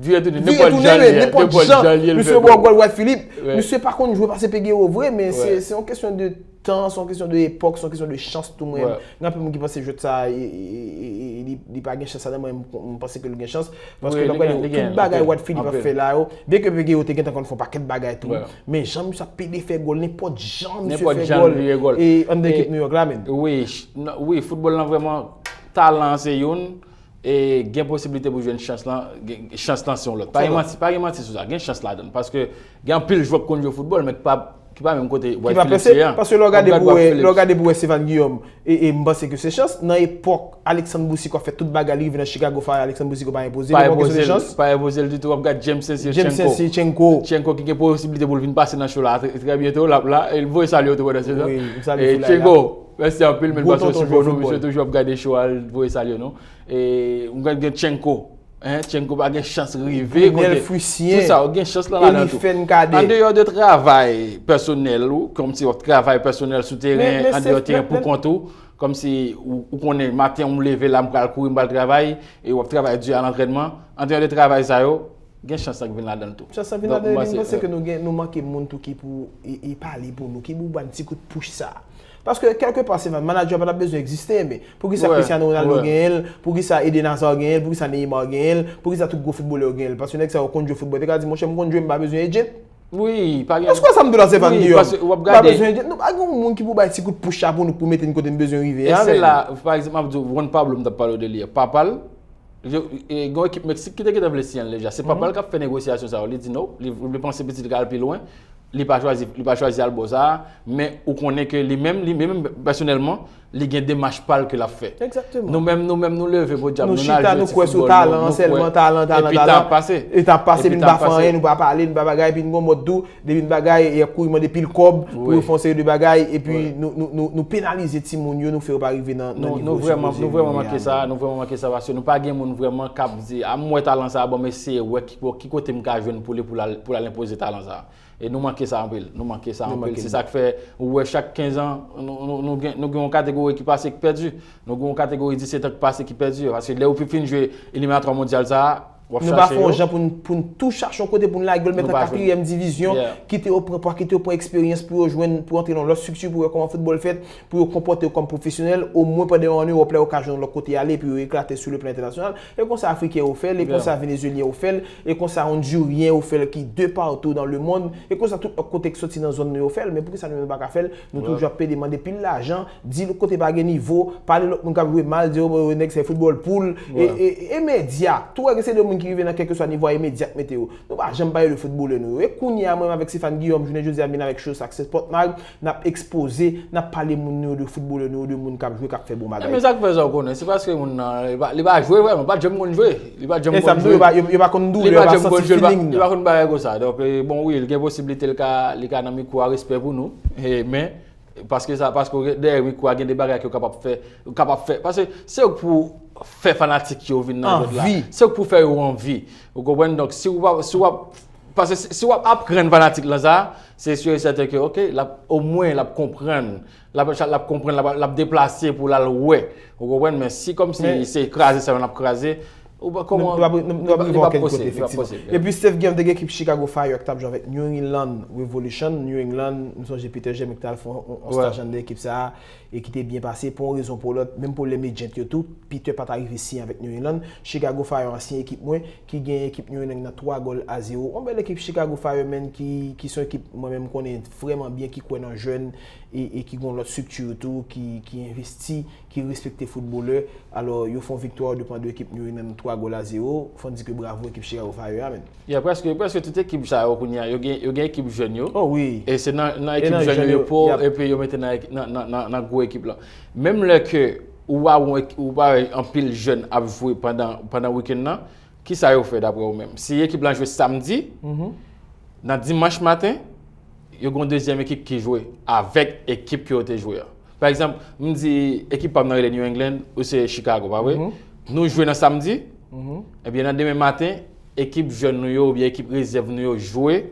Vire tounen, nenpòt jan l ye, nenpòt jan l ye, l fè gòl. Misye ba w gòl, Wright Phillips. Misye pa konn jwe pase Peguero vre, men se, se yon kesyon de tan, se yon kesyon de epòk, se yon kesyon de chans tou mwen. Gen anpil moun ki panse jwèt sa, e, e, e, e, li, li pa gen chans ladan, mwen, m, m panse ke l gen chans. Paske lè w gade tout bagay Wright Phillips ap fè la yo, byen ke Peguero te gentan konn fè yon pakèt bagay tou, men jan misye ap pede fè gòl, nenpòt jan misye fè gòl, e anndan ekip New York la menm. Wi, wi, foutbòl lan vrèman, talan se youn, e gen posiblite pou jwenn chans lan, gen, chans lan se yon lòt. Pa gen manti, pa gen manti sou sa. Gen chans ladan l. Paske gen anpil jwè ki konn jwe foutbòl, men ki pa, ki pa menm kote Wright Phillips ye a. Paske lè w gade pou wè, lè w gade pou wè Stéphane Guillaume, e, e m panse ke se chans. Nan epòk Alexandre Boucicaut ap fè tout bagay, li rive nan Chicago Fire, Alexandre Boucicaut pa enpoze l, se pa yon kesyon de chans. Pa enpoze l ditou, w ap gade James Sensio Tchenko. James Sensio Tchenko. Tchenko ki gen posiblite pou l vin pase nan show la trè, trè byento, l ap la, e l voye salye w tou pandan se tan. Wi, m salye Foulay la. Tchenko, mèsi anpil, men paske w sipòte nou, misye toujou ap gade show a, l voye salye nou. E, m gen Tchenko, en, Tchenko pa gen chans rive kote. Nenel Frisien, tout sa, ou gen chans lan ladan tou. Elifen Cadet. Andeyò de travay pèsonèl ou, kòmsi w ap travay pèsonèl sou teren, andeyò teren pou kont ou, kòmsi ou, ou konnen maten ou leve la, m pral kouri, m pral travay, e w ap travay di a lantrènman. Andeyò de travay sa yo, gen chans lan k vin ladan l tou. Chans lan vin ladan l, epi m panse ke nou gen, nou manke moun tou ki pou, e, e pale pou nou, ki pou ban ti kout pouch sa. Paske kèlkepa se manadjè pa t ap bezwen egziste, men poukisa Cristiano Ronaldo genyen l, poukisa Eden Hazard genyen l, poukisa Neymar genyen l, poukisa tout gwo foutbolè yo genyen l? Paske nèg sa yo konn jwe foutbòl, te ka di, monchè, m konn jwe, m pa bezwen agent. Wi, pa gen. Èske w wè sa m di w la, Stéphane Guillaume? M pa bezwen agent. Nou pa gen yon moun ki pou bay ti kout pouch sa pou nou, pou mete n kote n bezwen rive a. E se la, pa egzanp, m ap di w, Juan Pablo, m t ap pale w de li a. Papa l, gen yon ekip Meksik ki te gentan vle siyen l deja. Se papa l k ap fè negosyasyon sa yo. Li di non, li, li panse pitit li ka al pi lwen. Li pa chwazi, li pa chwazi al bò sa a, men ou konnen ke li menm, li menm pèsonèlman, li gen demach pa l ke l ap fè. Egzakteman. Nou menm, nou menm, nou leve podyab, nou, nou al jwe ti foutbòl nou, nou kwè. Nou chita, nou kwè sou talan an sèlman, talan, talan, talan. Epi tan ap pase. E tan ap pase, epi n pa fè anyen, nou pa pale, nou pa bagay, epi n gon mòd tou, depi n bagay, y ap kouri mande pil kòb pou yo fè yon seri de bagay, epi nou, nou, nou, nou penalize timoun yo, nou fè yo pa rive nan, nan nivo yo sipoze rive a. Nou, nou vrèman, nou vrèman manke sa, nou vrèman manke sa, paske nou pa gen moun vrèman k ap di, a, m wè talan sa a, ban m eseye wè ki, ki kote m ka jwenn pou li, pou l al, pou l al enpoze talan sa a. E nou manke sa anpil. Nou manke sa anpil. Se sa k fè, ou wè, chak kenz an, nou, nou, nou gen, nou gen yon kategori ki pase ki pèdi. Nou gen yon kategori disèt an ki pase ki pèdi. Paske lè ou pi fin jwe eliminatwa mondyal sa a, w ap chache yo. Nou pa fè yon jan pou n, pou n tou chache yon kote pou n lage yo, l mèt an katriyèm divizyon, kite yo pran pwa, kite yo pran eksperyans pou yo jwenn, pou antre nan lòt estrikti, pou wè kòman foutbòl fèt, pou yo konpòte yo kòm pwofesyonèl, omwen pandan yon an Ewòp la, yo ka jwenn yon lòt kote ale, epi yo eklate sou le plan entènasyonal. E konsa Afriken yo fè l, e konsa Venezuelyen yo fè l, e konsa Ondiryen yo fè l ki de partou dans le monde, e konsa tout lòt kote k soti nan zòn nou yo fè l. Men poukisa nou menm nou pa ka fè l? Nou toujou ap pede mande pil lajan, di lòt kote pa gen nivo, pale lòt moun k ap jwe mal, di yo, nèg se foutbòl poul, e, e, e medya, tou wè gen se de moun ki rive nan kèlkeswa nivo a, e medya k mete yo. Nou pa janm pale de foutbolè nou yo. E kounye a, mwen menm avèk Stéphane Guillaume, jounen jodi a, m vin avèk Show Success Pòt Mag, n ap ekspoze, n ap pale moun nou yo, de foutbolè nou yo, de moun k ap jwe, k ap fè bon bagay. Men sa k fè sa w konnen, se paske moun nan, li pa, li pa jwe vrèman, li pa t janm konn jwe. Li pa t janm konn jwe. E sa m di w, yo pa, yo, yo pa konn doulè, yo pa santi feeling nan. Li pa t janm konn bagay konsa. Donk, e, bon, wi, li gen posiblite li ka, li ka nan mikwo a, respè pou nou. E, men, paske sa, paske dèyè mikwo a, gen de bagay ke w kapab fè, w kapab fè. Paske se ou k pou fè fanatik yo vin nan jwèt la. Se ou k pou fè yo anvi. Ou konprann? Donk, si w pa, si w ap, paske si, si w ap aprann fanatik lan sa, se si e sèten ke, oke, l ap, omwen, l ap konprann. L ap, l ap konprann, l ap, l ap deplase pou l al wè. Ou konprann? Men si kòmsi se kraze sèlman l ap kraze, ou pa, kòman, nou, nou p ap, nou, nou p ap rive okenn kote, efektivman. Epi Steph Guillaume te gen ekip Chicago Fire ki t ap jwe avèk New England Revolution. New England, m sonje Peter Germain ki t al fè yon, yon, yon staj anndan ekip sa a, e ki te byen pase, pou yon rezon pou lòt, menm pwoblèm agent yo tou, Peter pa t arive siyen avèk New England. Chicago Fire, ansyen ekip mwen, ki genyen ekip New England nan twa gòl a zewo. Yon bèl ekip Chicago Fire, menn, ki, ki se yon ekip mwen menm m konnen vrèman byen, ki kwè nan jèn e, e ki gen yon lòt estrikti tou, ki, ki envesti, ki respekte foutbolè. Alò, yo fè yon viktwa devan de ekip New England nan twa gòl a zewo. Fò n di ke bravo ekip Chicago Fire a, menn. Ya, prèske, prèske tout ekip sa yo kounye a, yo gen, yo gen ekip jèn yo. Oh wi. E se nan, nan ekip jèn yo yo pran, epi yo mete nan, nan, nan, nan, nan gwo ekip la. Menm lè ke ou pa wè, ou pa wè anpil jèn ap jwe pandan, pandan wikenn nan, kisa yo fè daprè ou menm? Si ekip lan jwe samdi, nan dimanch maten, yo gen yon dezyèm ekip ki jwe avèk ekip ke yo te jwe a. Pa egzanp, m di ekip pa m nan rele New England, ou se Chicago, pa vre? Nou jwe nan samdi, ebyen nan demen maten, ekip jèn nou yo oubyen ekip rezèv nou yo jwe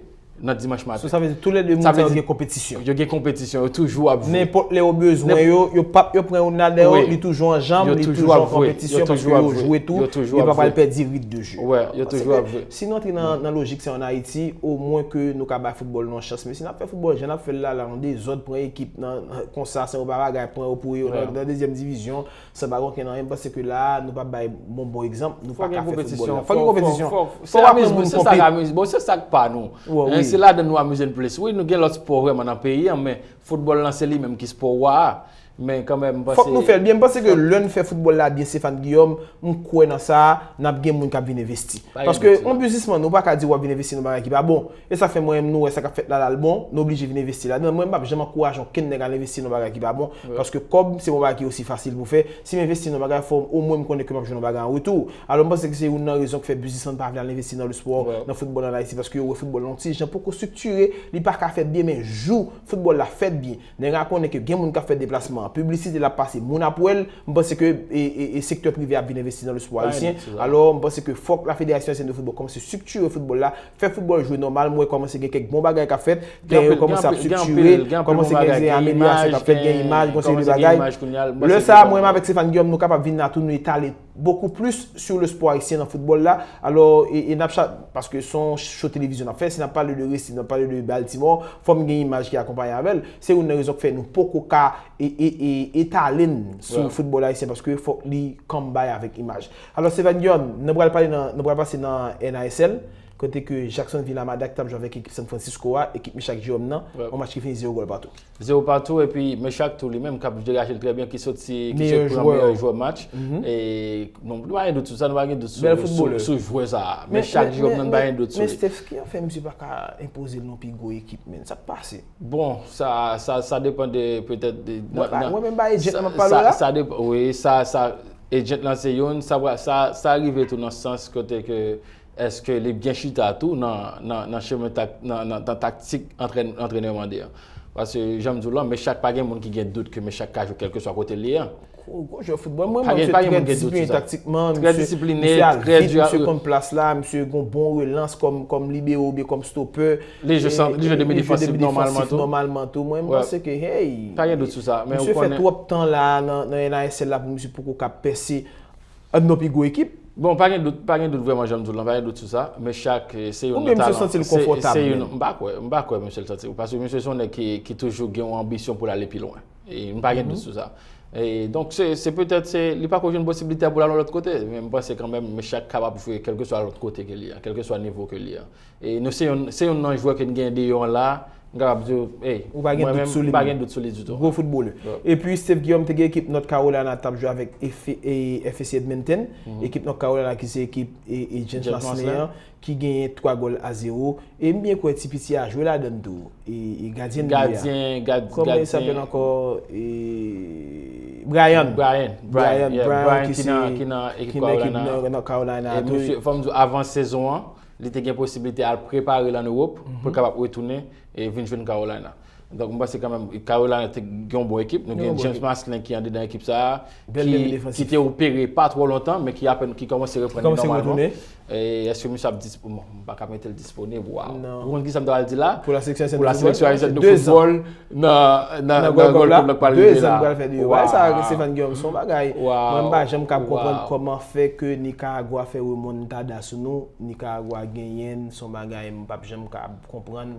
nan dimanch maten. So, sa vle di tou lè de moun sa yo gen konpetisyon. Yo gen konpetisyon, yo toujou ap jwe. Nenpòt lè yo bezwen yo, yo p ap, yo pran youn ladan yo, li toujou an janm, li toujou an konpetisyon paske yo jwe tou, yo pa pral pèdi rit de je. Wè, yo toujou ap jwe. Si nou antre nan, nan lojik sa an Ayiti, omwen ke nou ka bay foutbòl nou yon chans. Men si n ap fè foutbòl jan n ap fè l la, la, yon dezòd, pran ekip nan, konsa, se yon bagay, pran yo pou yo nan, nan dezyèm divizyon, san pa gen okenn anyen, m panse ke la, nou p ap bay bon, bon egzanp, nou pa ka fè foutbòl la. Fò gen konpetisyon. Fò gen konpetisyon. Fò, fò, se amiz-, se sa k amiz-, bon, se sa k pa nou. Hein, se ladan nou amize n plis. Wi, nou gen lòt spò vrèman nan peyi an, men foutbòl lan se li menm ki spò wa a. Men kanmenm, m panse. Fòk nou fè l byen. M panse ke lè n fè foutbòl la byen, Stéphane Guillaume, m kwè nan sa, n ap gen moun k ap vin envesti. Paske yon biznismann, ou pa ka di w ap vin envesti nan bagay ki pa bon. E sa fè mwen menm nou wè sa k ap fèt la, la l bon, nou oblije vin envesti ladan l. Mwen, m p ap janm ankouraje okenn nèg al envesti nan bagay ki pa bon, paske kòb, se pa yon bagay ki osi fasil pou fè. Si m envesti nan bagay, fò omwen m konnen ke m ap jwenn yon bagay an retou. Alò, m panse ke se youn nan rezon ki fè biznismann pa vle al envesti nan lespò, nan foutbòl an Ayiti, paske yo wè foutbòl lan yon ti jan poko estriktire, li pa ka fèt byen, men jou foutbòl la fèt byen, nèg la konnen ke gen moun k ap fè deplasman an, piblisite l ap pase, moun ap wè l, m panse ke, e, e, e sektè prive ap vin envesti nan lespò ayisyen. Alò, m panse ke fòk la Fédération Haïtienne de Football kòmanse estriktire foutbòl la, fè foutbòl jwe nòmal. M wè kòmanse gen kèk bon bagay k ap fèt, tè yo kòmanse ap estriktire, kòmanse gen amelyorasyon k ap fèt, gen imaj, gen yon seri de bagay. Lè sa a, mwen menm avèk Stéphane Guillaume, nou kapab vin la tou, nou etale beaucoup plus sur le sport haïtien nan foutbòl la. Alò, e, e n ap cha-, paske se yon show televizyon n ap fè, si n ap pale de Racing, n ap pale de Baltimore, fò m gen imaj ki akonpaye avè l. Se youn nan rezon k fè nou poko ka e, e, e, etale n sou foutbòl ayisyen, paske fòk li come by avèk imaj. Alò, Stéphane Guillaume, nou pral pale nan, nou pral pase nan N A S L, kote ke Jacksonville Armada ki t ap jwe avèk ekip San Francisco a, ekip Meshack Jerome nan, yon match ki fini zewo gòl patou. Zewo patou, epi Meshack tou li menm k ap degaje l trè byen, ki soti, ki soti pran meyè jwè match. E, nou, nou pa gen dout sou sa, nou pa gen dout sou, sou, sou jwè sa a. Meshack Jerome nan, nou pa gen dout sou li. Men Steph, ki fè misye pa ka enpoze l nan pi gwo ekip, menn? Sa k pase? Bon, sa, sa, sa depann de, petèt, de, mwen menm pa agent lan m ap pale w la. Sa depann, wi, sa, sa, agent lan se youn, sa, sa, sa rive tou nan sans kote ke èske li byen chita tou nan, nan, nan chemen tak-, nan, nan, nan taktik antrèn-, antrenè mande a? Paske, jan m di w lan, Meshack pa gen moun ki gen dout ke Meshack ka jwe kèlkeswa kote l ye a. Gwo, gwo jwè foutbòl. Mwen, mwen, misye trè disipline taktikman, misye, misye al vit, misye konn plas la, misye gen yon bon relans kòm, kòm libero oubyen kòm stopè. Li jwe de mid defansif nòmalman tou. Mwen, m panse ke, hey, misye fè twòp tan la nan, nan N A S L la pou misye poko ka pèse. Nan pi gwo ekip. Bon, pa gen dout, pa gen dout vrèman, jan m di w lan, pa gen dout sou sa. Meshack, eh, se youn nan talan. Oubyen misye santi l konfòtab menm? M pa kwè, m pa kwè misye l santi l, paske misye se yon nèg ki, ki toujou gen yon anbisyon pou l ale pi lwen. E m pa gen dout sou sa. E donk, se, se petèt, se, li pako jwenn posiblite pou l al yon lòt kote, men m panse kanmenm Meshack kapab jwe kèlkeswa lòt kote ke li a, kèlkeswa nivo ke li a. E nou se youn, se youn nan jwè ke n gen deyò an la, M kapab di w, hey, Ou pa gen mwen dout menm, sou li m pa menm. Gen dout sou li ditou. Gwo foutbolè. Yep. Epi Steve Guillaume te gen ekip North Carolina t ap jwe avèk F- e- F S C Edmonton. Ekip North Carolina ki se ekip e, e James James Maslin Maslin. An, ki genyen twa gòl a zewo. E m byen kwè ti piti a jwe ladan l tou. E, e gadyen li a. Gadyen, gad, Kòman li s apèl gadyen. Ankò? E, Brian. Brian, Brian, Brian, yeah, Brian Brian ki ki se nan, ki nan ki ekip nan ekip Carolina. North North Carolina E tou. Misye, fò m di w, avan sezon an, li te gen posiblite al prepare l an Ewòp pou l kapab retounen e vin jwenn Carolina. Donk, m panse kanmenm, Carolina te gen yon bon ekip. Nou Yon gen bon James ekip. Maslin ki andedan ekip sa a, Bèl menm ki, defansif. Ki te opere pa twò lontan, men ki apèn, ki kòmanse reprann li Kòmanse nòmalman. Retounen. E èske misye ap dispo? Bon, m pa ka mete l disponib, waw. Non. Ou konn ki sa m ta pral di la? Pou la seleksyon Pou la de football, seleksyon ayisyen se de de zan. football, nan, nan, Nan nan Gold Cup Gold la, Cup la k pral de rive zan la. pral fè de yo. Wè sa, Stephen Guillaume, se yon bagay. Wow. Mwen m pa janm ka konprann Wow. Kòman fè ke Nicaragua fè remontada sou nou. Nicaragua genyen n, se yon bagay m p ap janm ka konprann.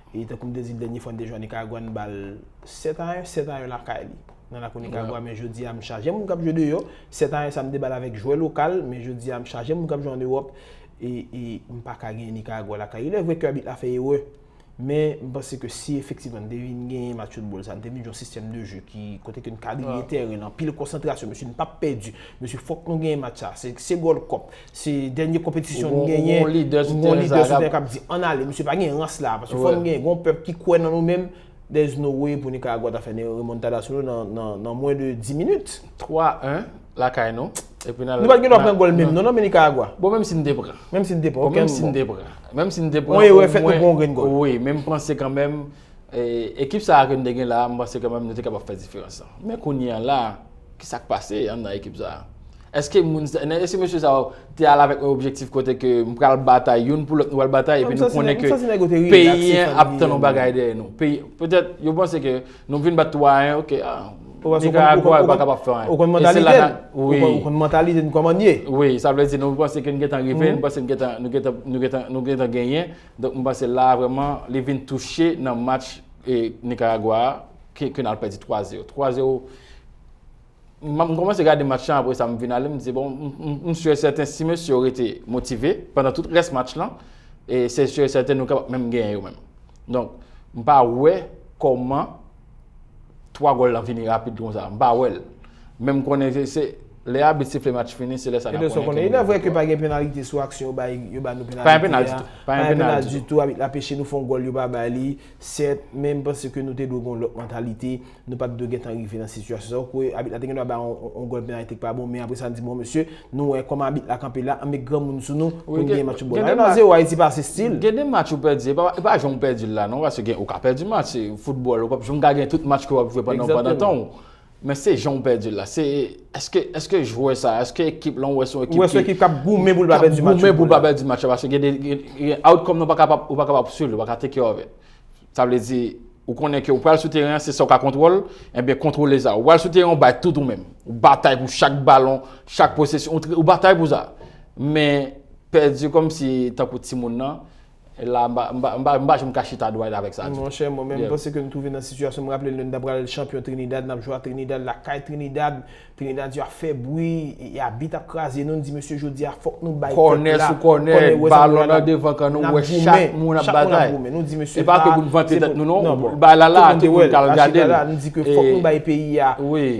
E tankou m te di l dènye fwa n te jwe a Nicaragua, n ba l sèt a en, sèt a en lakay li. Nan lakou Nicaragua, men jodi a m chaje moun k ap jwe deyò. Sèt a en sa m te ba l avèk jwè lokal, men jodi a m chaje moun k ap jwe an Ewòp. E, e m pa ka genyen Nicaragua lakay. Il est vrai ke abit la fè erè. Men m panse ke si efektivman n te vin genyen match foutbòl sa, n te vin jwe yon sistèm de jeu ki kote ke n kadriye tèren, anpil konsantrasyon, mesye, n p ap pèdi. Mesye, fòk nou genyen match sa. Se, se Gold Cup. Se dènye konpetisyon n genyen. Yon lidè sou tèren sa k ap di ann ale. Mesye, pa gen rans la. Paske fò n genyen yon pèp ki kwè nan nou menm. There's no way pou Nicaragua ta fè remontada sou nou nan, nan, nan mwen de dis minit. Twa en lakay nou. Epi nan Nou pa t gen dwa pran gòl menm non, non, men Nicaragua. Bon, menm si n te pran. Menm si n te pran, Bon, okenn menm si n bon. Te pran. Menm si n te pran. Yon erè o fèt, nou mwen- pran yon grenn gòl. Wi, men m panse kanmenm, e, ekip sa a ke n te gen la, m panse kanmenm nou te kapab fè diferans lan. Men kounye a la, ki sa k pase anndan ekip sa a? Èske moun sa, èske mesye sa yo te al avèk yon objektif kote ke m pral batay youn pou lòt, nou pral batay, epi nou konnen ke peyi an ap tann yon bagay dèyè nou. Peyi, petèt, yo panse ke nou vin bat twa a en, oke, ah, Nicaragua pa kapab fè anyen. Ou konn E se la mantalite ka- n. Ou konn- ou konn mantalite n kòman n ye. Wi, sa vle di nou panse ke nou gentan rive, nou panse nou gentan, nou gentan, nou gentan, nou gentan genyen. Donk, m panse la a vrèman, li vin touche nan match e, Nicaragua a, ke, ke n al pèdi twa zewo. Twa zewo, m, m kòmanse gade match lan, apre sa, m vin ale, m di, bon, m, m, m si e sèten, si mesye yo rete motive pandan tout rès match lan, e se si e sèten nou kapab menm genyen yo menm. Donk, m pa wè kòman twa gòl lan vini rapid konsa. M pa wè l. Men m konnen se, se lè abit sifle match fini, se lè sa n ap konnen ke nou gen viktwa. Il est vrai ke pa gen penalite sou aksyon yo bay, yo ba nou penalite. Pa gen penal ditou. Pa gen penal ditou. Abit la peche nou fè yon gòl, yo pa bay li. Sèt, men m panse ke nou te dwe gen yon lòt mantalite. Nou pa t dwe gentan rive nan sitiyasyon sa. Ou kwè abit la te gen dwa bay yon, yon, yon gòl penalite ki pa bon, men apre sa n di, bon, mesye, nou wè kòman abit la kanpe la, ann met granmoun sou nou pou n genyen match foutbòl la. Yon a zewo, Ayiti pase stil. Gen de match ou pèdi, e pa, e pa jan ou pèdi l la non, paske gen, ou ka pèdi match, se foutbòl, ou p ap janm ka gen tout match ke w ap jwe pandan, pandan tan w. Men se jan ou pèdi l la. Se, èske, èske jwè sa, èske ekip lan, ou wè se yon ekip ki, Ou wè se yon ekip k ap goumen pou l pa pèdi match. Goumen pou l pa pèdi match la, paske gen de, gen, gen outcome nan ou pa kapab, ou pa kapab swiv li, ou pa ka take care of it. Sa vle di, ou konnen ke ou pral sou teren an, se sa ou ka kontwòl, enben kontwole sa. Ou pral sou teren an, ou bay tout ou menm. Ou batay pou chak balon, chak posesyon, ou, ou batay pou sa. Men pèdi kòmsi tankou timoun nan, la, m pa, m pa, m pa, m pa janm ka chita dwat avèk sa ditou. Monchè, mwen menm, m panse ke nou twouve nan sitiyasyon, m raple lè n ta pral chanpyon Trinidad, n ap jwe a Trinidad, lakay Trinidad, Trinidad yo ap fè bri, e, e abit ap kraze nou, n di, mesye, jodi a, fòk nou bay pèp la, kònè sou kònè, balon nan devan kan nou, wè chak moun ap batay. Nou di, mesye, e pa ke pou n vante tèt nou non, bay la la, tout moun ka al gade l. Nou di ke fòk nou bay peyi a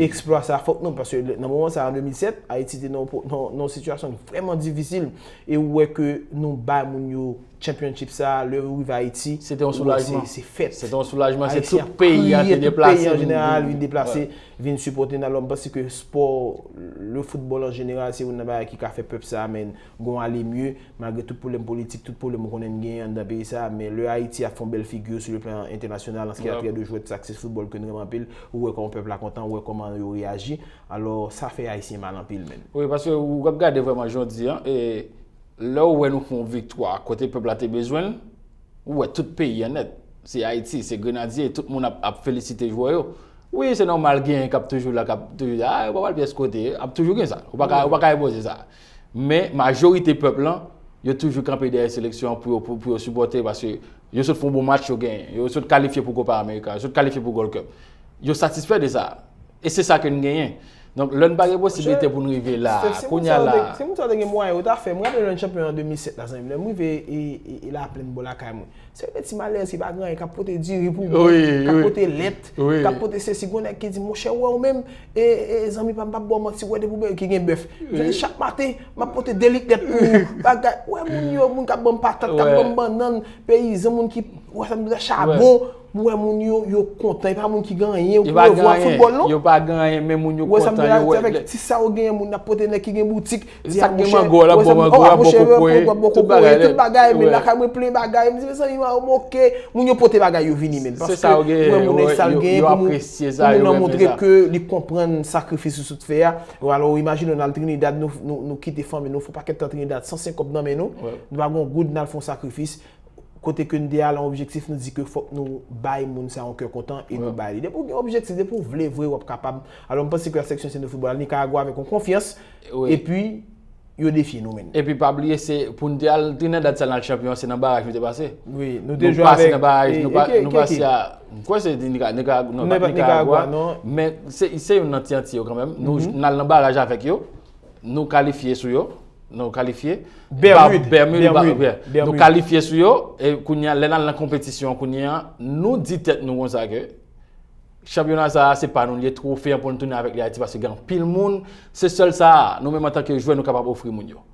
eksplwa sa, fòk nou, paske nan moman sa, an de mil sèt, Ayiti te nan, nan, nan yon sitiyasyon vrèman difisil, e ou wè ke nou bay moun yo championship sa, lè yo rive Ayiti, se te yon soulajman. Se, se fèt. Se te yon soulajman, se tout peyi a te deplase, tout peyi an jeneral vin deplase, vin sipòte n. Alò, m panse ke spò, le football an jeneral, se youn nan bagay ki ka fè pèp sa a, men, gon ale mye, malgre tout pwoblèm politik, tout pwoblèm ou konnen n genyen anndan peyi sa a, men lè Ayiti ap fè yon bèl figi sou le plan entènasyonal, an ce qui a trait de jwèt, sa k se football ke n renmen anpil, ou wè kòman pèp la kontan, ou wè kòman yo reyaji. Alò, sa fè Ayisyen mal anpil, menn. Wi, paske ou ap gade vrèman jodi a, e, lè w wè nou fè yon viktwa kote pèp la te bezwen l, ou wè tout peyi an nèt. Se Ayiti, se Grenadye, tout moun ap, ap felisite jwè yo. Wi, se nòmal, gen k ap toujou la, k ap toujou di, a, yo pa pral pyès kote, ap toujou gen sa. Ou pa ka, ou pa ka enpoze sa. Men, majorite pèp lan, yo toujou kanpe dèyè seleksyon an pou yo, pou, pou yo sipòte, paske yo sot fè yon bon match, yo genyen. Yo sot kalifye pou Copa America, yo sot kalifye pou Gold Cup. Yo satisfè de sa. E se sa ke n genyen. Donk, lè n pa gen posiblite pou n rive la, kounye a la. Se moun sa yo te gen mwayen yo ta fè. Mwen raple lè n chanpyon an de mil sèt la, zanmi m, lè m rive e, e, e Laplèn bò lakay mwen. Se de ti malere ki pa gen anyen, k ap pote diri pou mwen, k ap pote lèt, k ap pote sesi. Gon nèg ki di, monchè, ou wè ou menm, e, e, zanmi pa m, p ap ba w manti, ou wè depi w bèl ki gen bèf. Chak maten, m ap pote de lit lèt pou ou. Bagay, ou wè moun yo, moun k ap ban m patat, k ap ban m bannann, peyizan, moun ki, ou wè sa m di la, chabon. Ou wè moun yo, yo kontan, e pa moun ki gen anyen pou yo vwa foutbòl non. Yo pa gen anyen, men moun yo kontan. Yo wè avèk ti sa yo genyen, moun ap pote nèg ki gen boutik. Di a monchè, ou wè sa m di, oh a monchè, bò kokoye, tout bagay, men lakay mwen plen bagay. M di mezanmi, m a moke. Moun yo pote bagay yo vini menm. Paske ou wè moun nan sa l genyen pou moun, pou moun nan montre ke li konprann sakrifis ou sot fè a. Alò, imajine w n al Trinidad, nou, nou, nou kite fanmi nou, fè yon pakèt tan Trinidad, san senk kòb nan men nou, nou pa gen yon goud, n al fè yon sakrifis. Kote ke n te al an objektif, nou di ke fòk nou bay moun sa yon kè kontan e nou bay li. Depi w gen objektif, depi w vle vre, w ap kapab. Alò, m panse ke la seksyon sèn de foutbòl al Nicaragua avèk yon konfyans, epi yo defye nou menm. Epi pa bliye, se pou n te al Trinidad sa n al chanpyon an, se nan baraj nou te pase. Wi, nou te jwe avèk. Nou pase nan baraj, nou pa, nou pase a, m kwè se Nicaragua, non, pa Nicaragua, men se, se youn nan ti Anti yo kanmenm. Nou, n al nan baraj avèk yo. Nou kalifye sou yo. Nou kalifye. Bermude. Bermude. Nou kalifye sou yo. E kounye a, lè n al nan konpetisyon an kounye a, nou di tèt nou konsa ke chanpyona sa a, se pa nou li ye, twofe an pou n tounen avèk li Ayiti, paske gen anpil moun, se sèl sa a, nou menm antanke jwè, nou kapab ofri moun yo.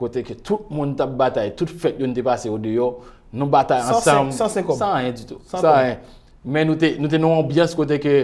Kote ke tout moun t ap batay, tout fèt yo n te pase odeyò, nou batay ansanm, san anyen ditou. San anyen. Men nou te, nou te nan yon anbyans kote ke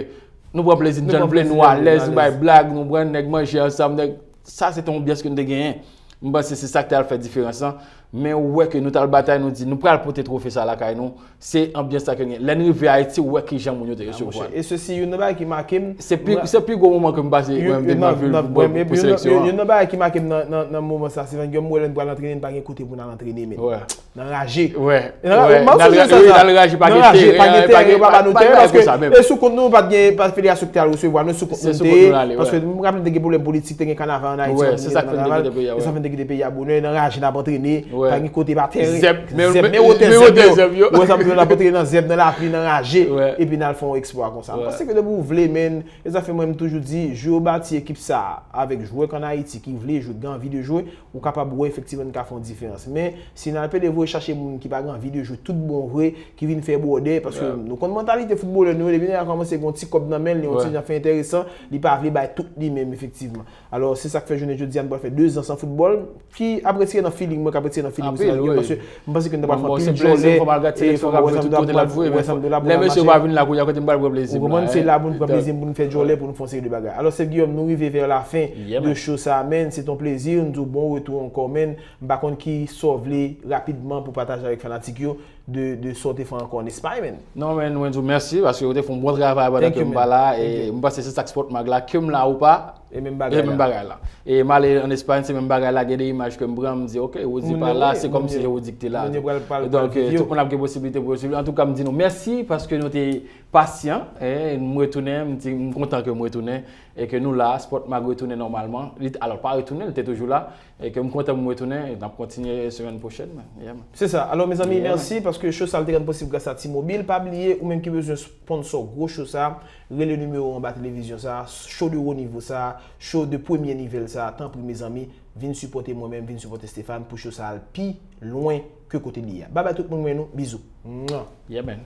nou pran plezi n jan n vle, nou alèz, nou bay blag, nou pran nèg manje ansanm, nèg, sa se te yon anbyans ke n te genyen. M panse se sa k te al fè diferans lan. Men ou wè ke nou t al batay, nou di nou pral pote twofe sa lakay nou. Se anbyans sa ke n gen. Lè n rive Ayiti, ou wè kijan moun yo te resevwa n. E sesi, youn nan bagay ki make m. Se pi, se pi gwo moman ke m pase mwen menm nan vi pou seleksyon an. Youn nan bagay ki make m nan, nan, nan moman sa, se Van Guillaume, m wè lè n pral antrene, n pa gen kote pou n al antrene menm. N anraje. Wè. Wè. N al raje, pa gen teren, pa gen teren, pa ba nou teren, paske e sou kont nou, pa t gen, pa t federasyon ki te al resevwa nou, sou kont nou n te ye, paske m raple n te gen pwoblèm politik, te gen kanaval ann Ayiti, wè, se sa k fè n te kite peyi a, wè. Se sa k fè n te kite peyi a bonè, n anraje, n ap antrene, pa gen kote, pa teren. Zèb, men wotè zèb yo. Wè sa m di w, n ap antrene nan zèb, nan lapli, n anraje, epi n al fè yon eksplwa konsa. M panse ke depi w vle, men, e sa fè mwen m toujou di, jwe w bati ekip sa a, avèk jwè k ann Ayiti ki vle jwe, ki gen anvi de jwe, ou kapab wè efektivman n ka fè yon diferans. Men, si n al pede voye chache moun ki pa gen anvi de jwe tout bon vre, ki vin fè bwòdè, paske nou konn mantalite foutbolè nou yo, depi nèg la kòmanse gen yon ti kòb nan men l, li yon ti jan fè enteresan, li pa vle bay tout li menm efektivman. Alò, se sa k fè jounen jodi a n pral fè dezan san foutbòl, ki ap retire nan feeling mwen, k ap retire nan feeling mwen, paske m panse ke n ta pral fè anpil djòlè, e fò m wè sa m ta pral, wè sa m ta pral, lè mesye yo pa vin la kounye a, kote m pral pran plezi m la, se la pou n pran plezi n, pou n fè djòlè, pou n fè yon seri de bagay. Alò, Sèf Guillaume, nou rive vè lafen de show sa a, men, se t on plezi, n di w bon retou ankò, men, m pa konn ki sa w vle rapidman pou pataje avèk fanatik yo de, de sa w te fè ankò ann Espay, men. Non, men, mwen di w mèsi, paske w te fè yon bon travay pandan ke m pa la, e m panse se sa k Sport Mag la, ke m la ou pa, e menm bagay la. E m ale ann Espay, se menm bagay la, gen de imaj ke m pran, m di, oke, Roody pa la, se kòmsi se Roody ki te la. Donk, tout moun ap gen posiblite pou yo swiv. Antouka, m di nou mèsi paske nou te pasyan, e m retounen, m di, m kontan ke m retounen, e ke nou la, Sport Mag retounen nòmalman. Li, alò, pa retounen, li te toujou la, e ke m kontan pou m retounen, e n ap kontinye semèn pwochèn, men, yeah, man. Se sa. Alò, mezanmi, mèsi, paske show sa a te rann posib gras a T-Mobile. Pa bliye, ou menm ki bezwen sponsò gwo show sa a, rele nimewo anba televizyon sa a, show de wo nivo sa a, show de premye nivèl sa a, tanpri, mezanmi, vin sipòte mwen menm, vin sipòte Stéphane pou show sa a al pi lwen ke kote li ye a. Babay tout moun, renmen nou, bizou. Mwa. Yeah, man.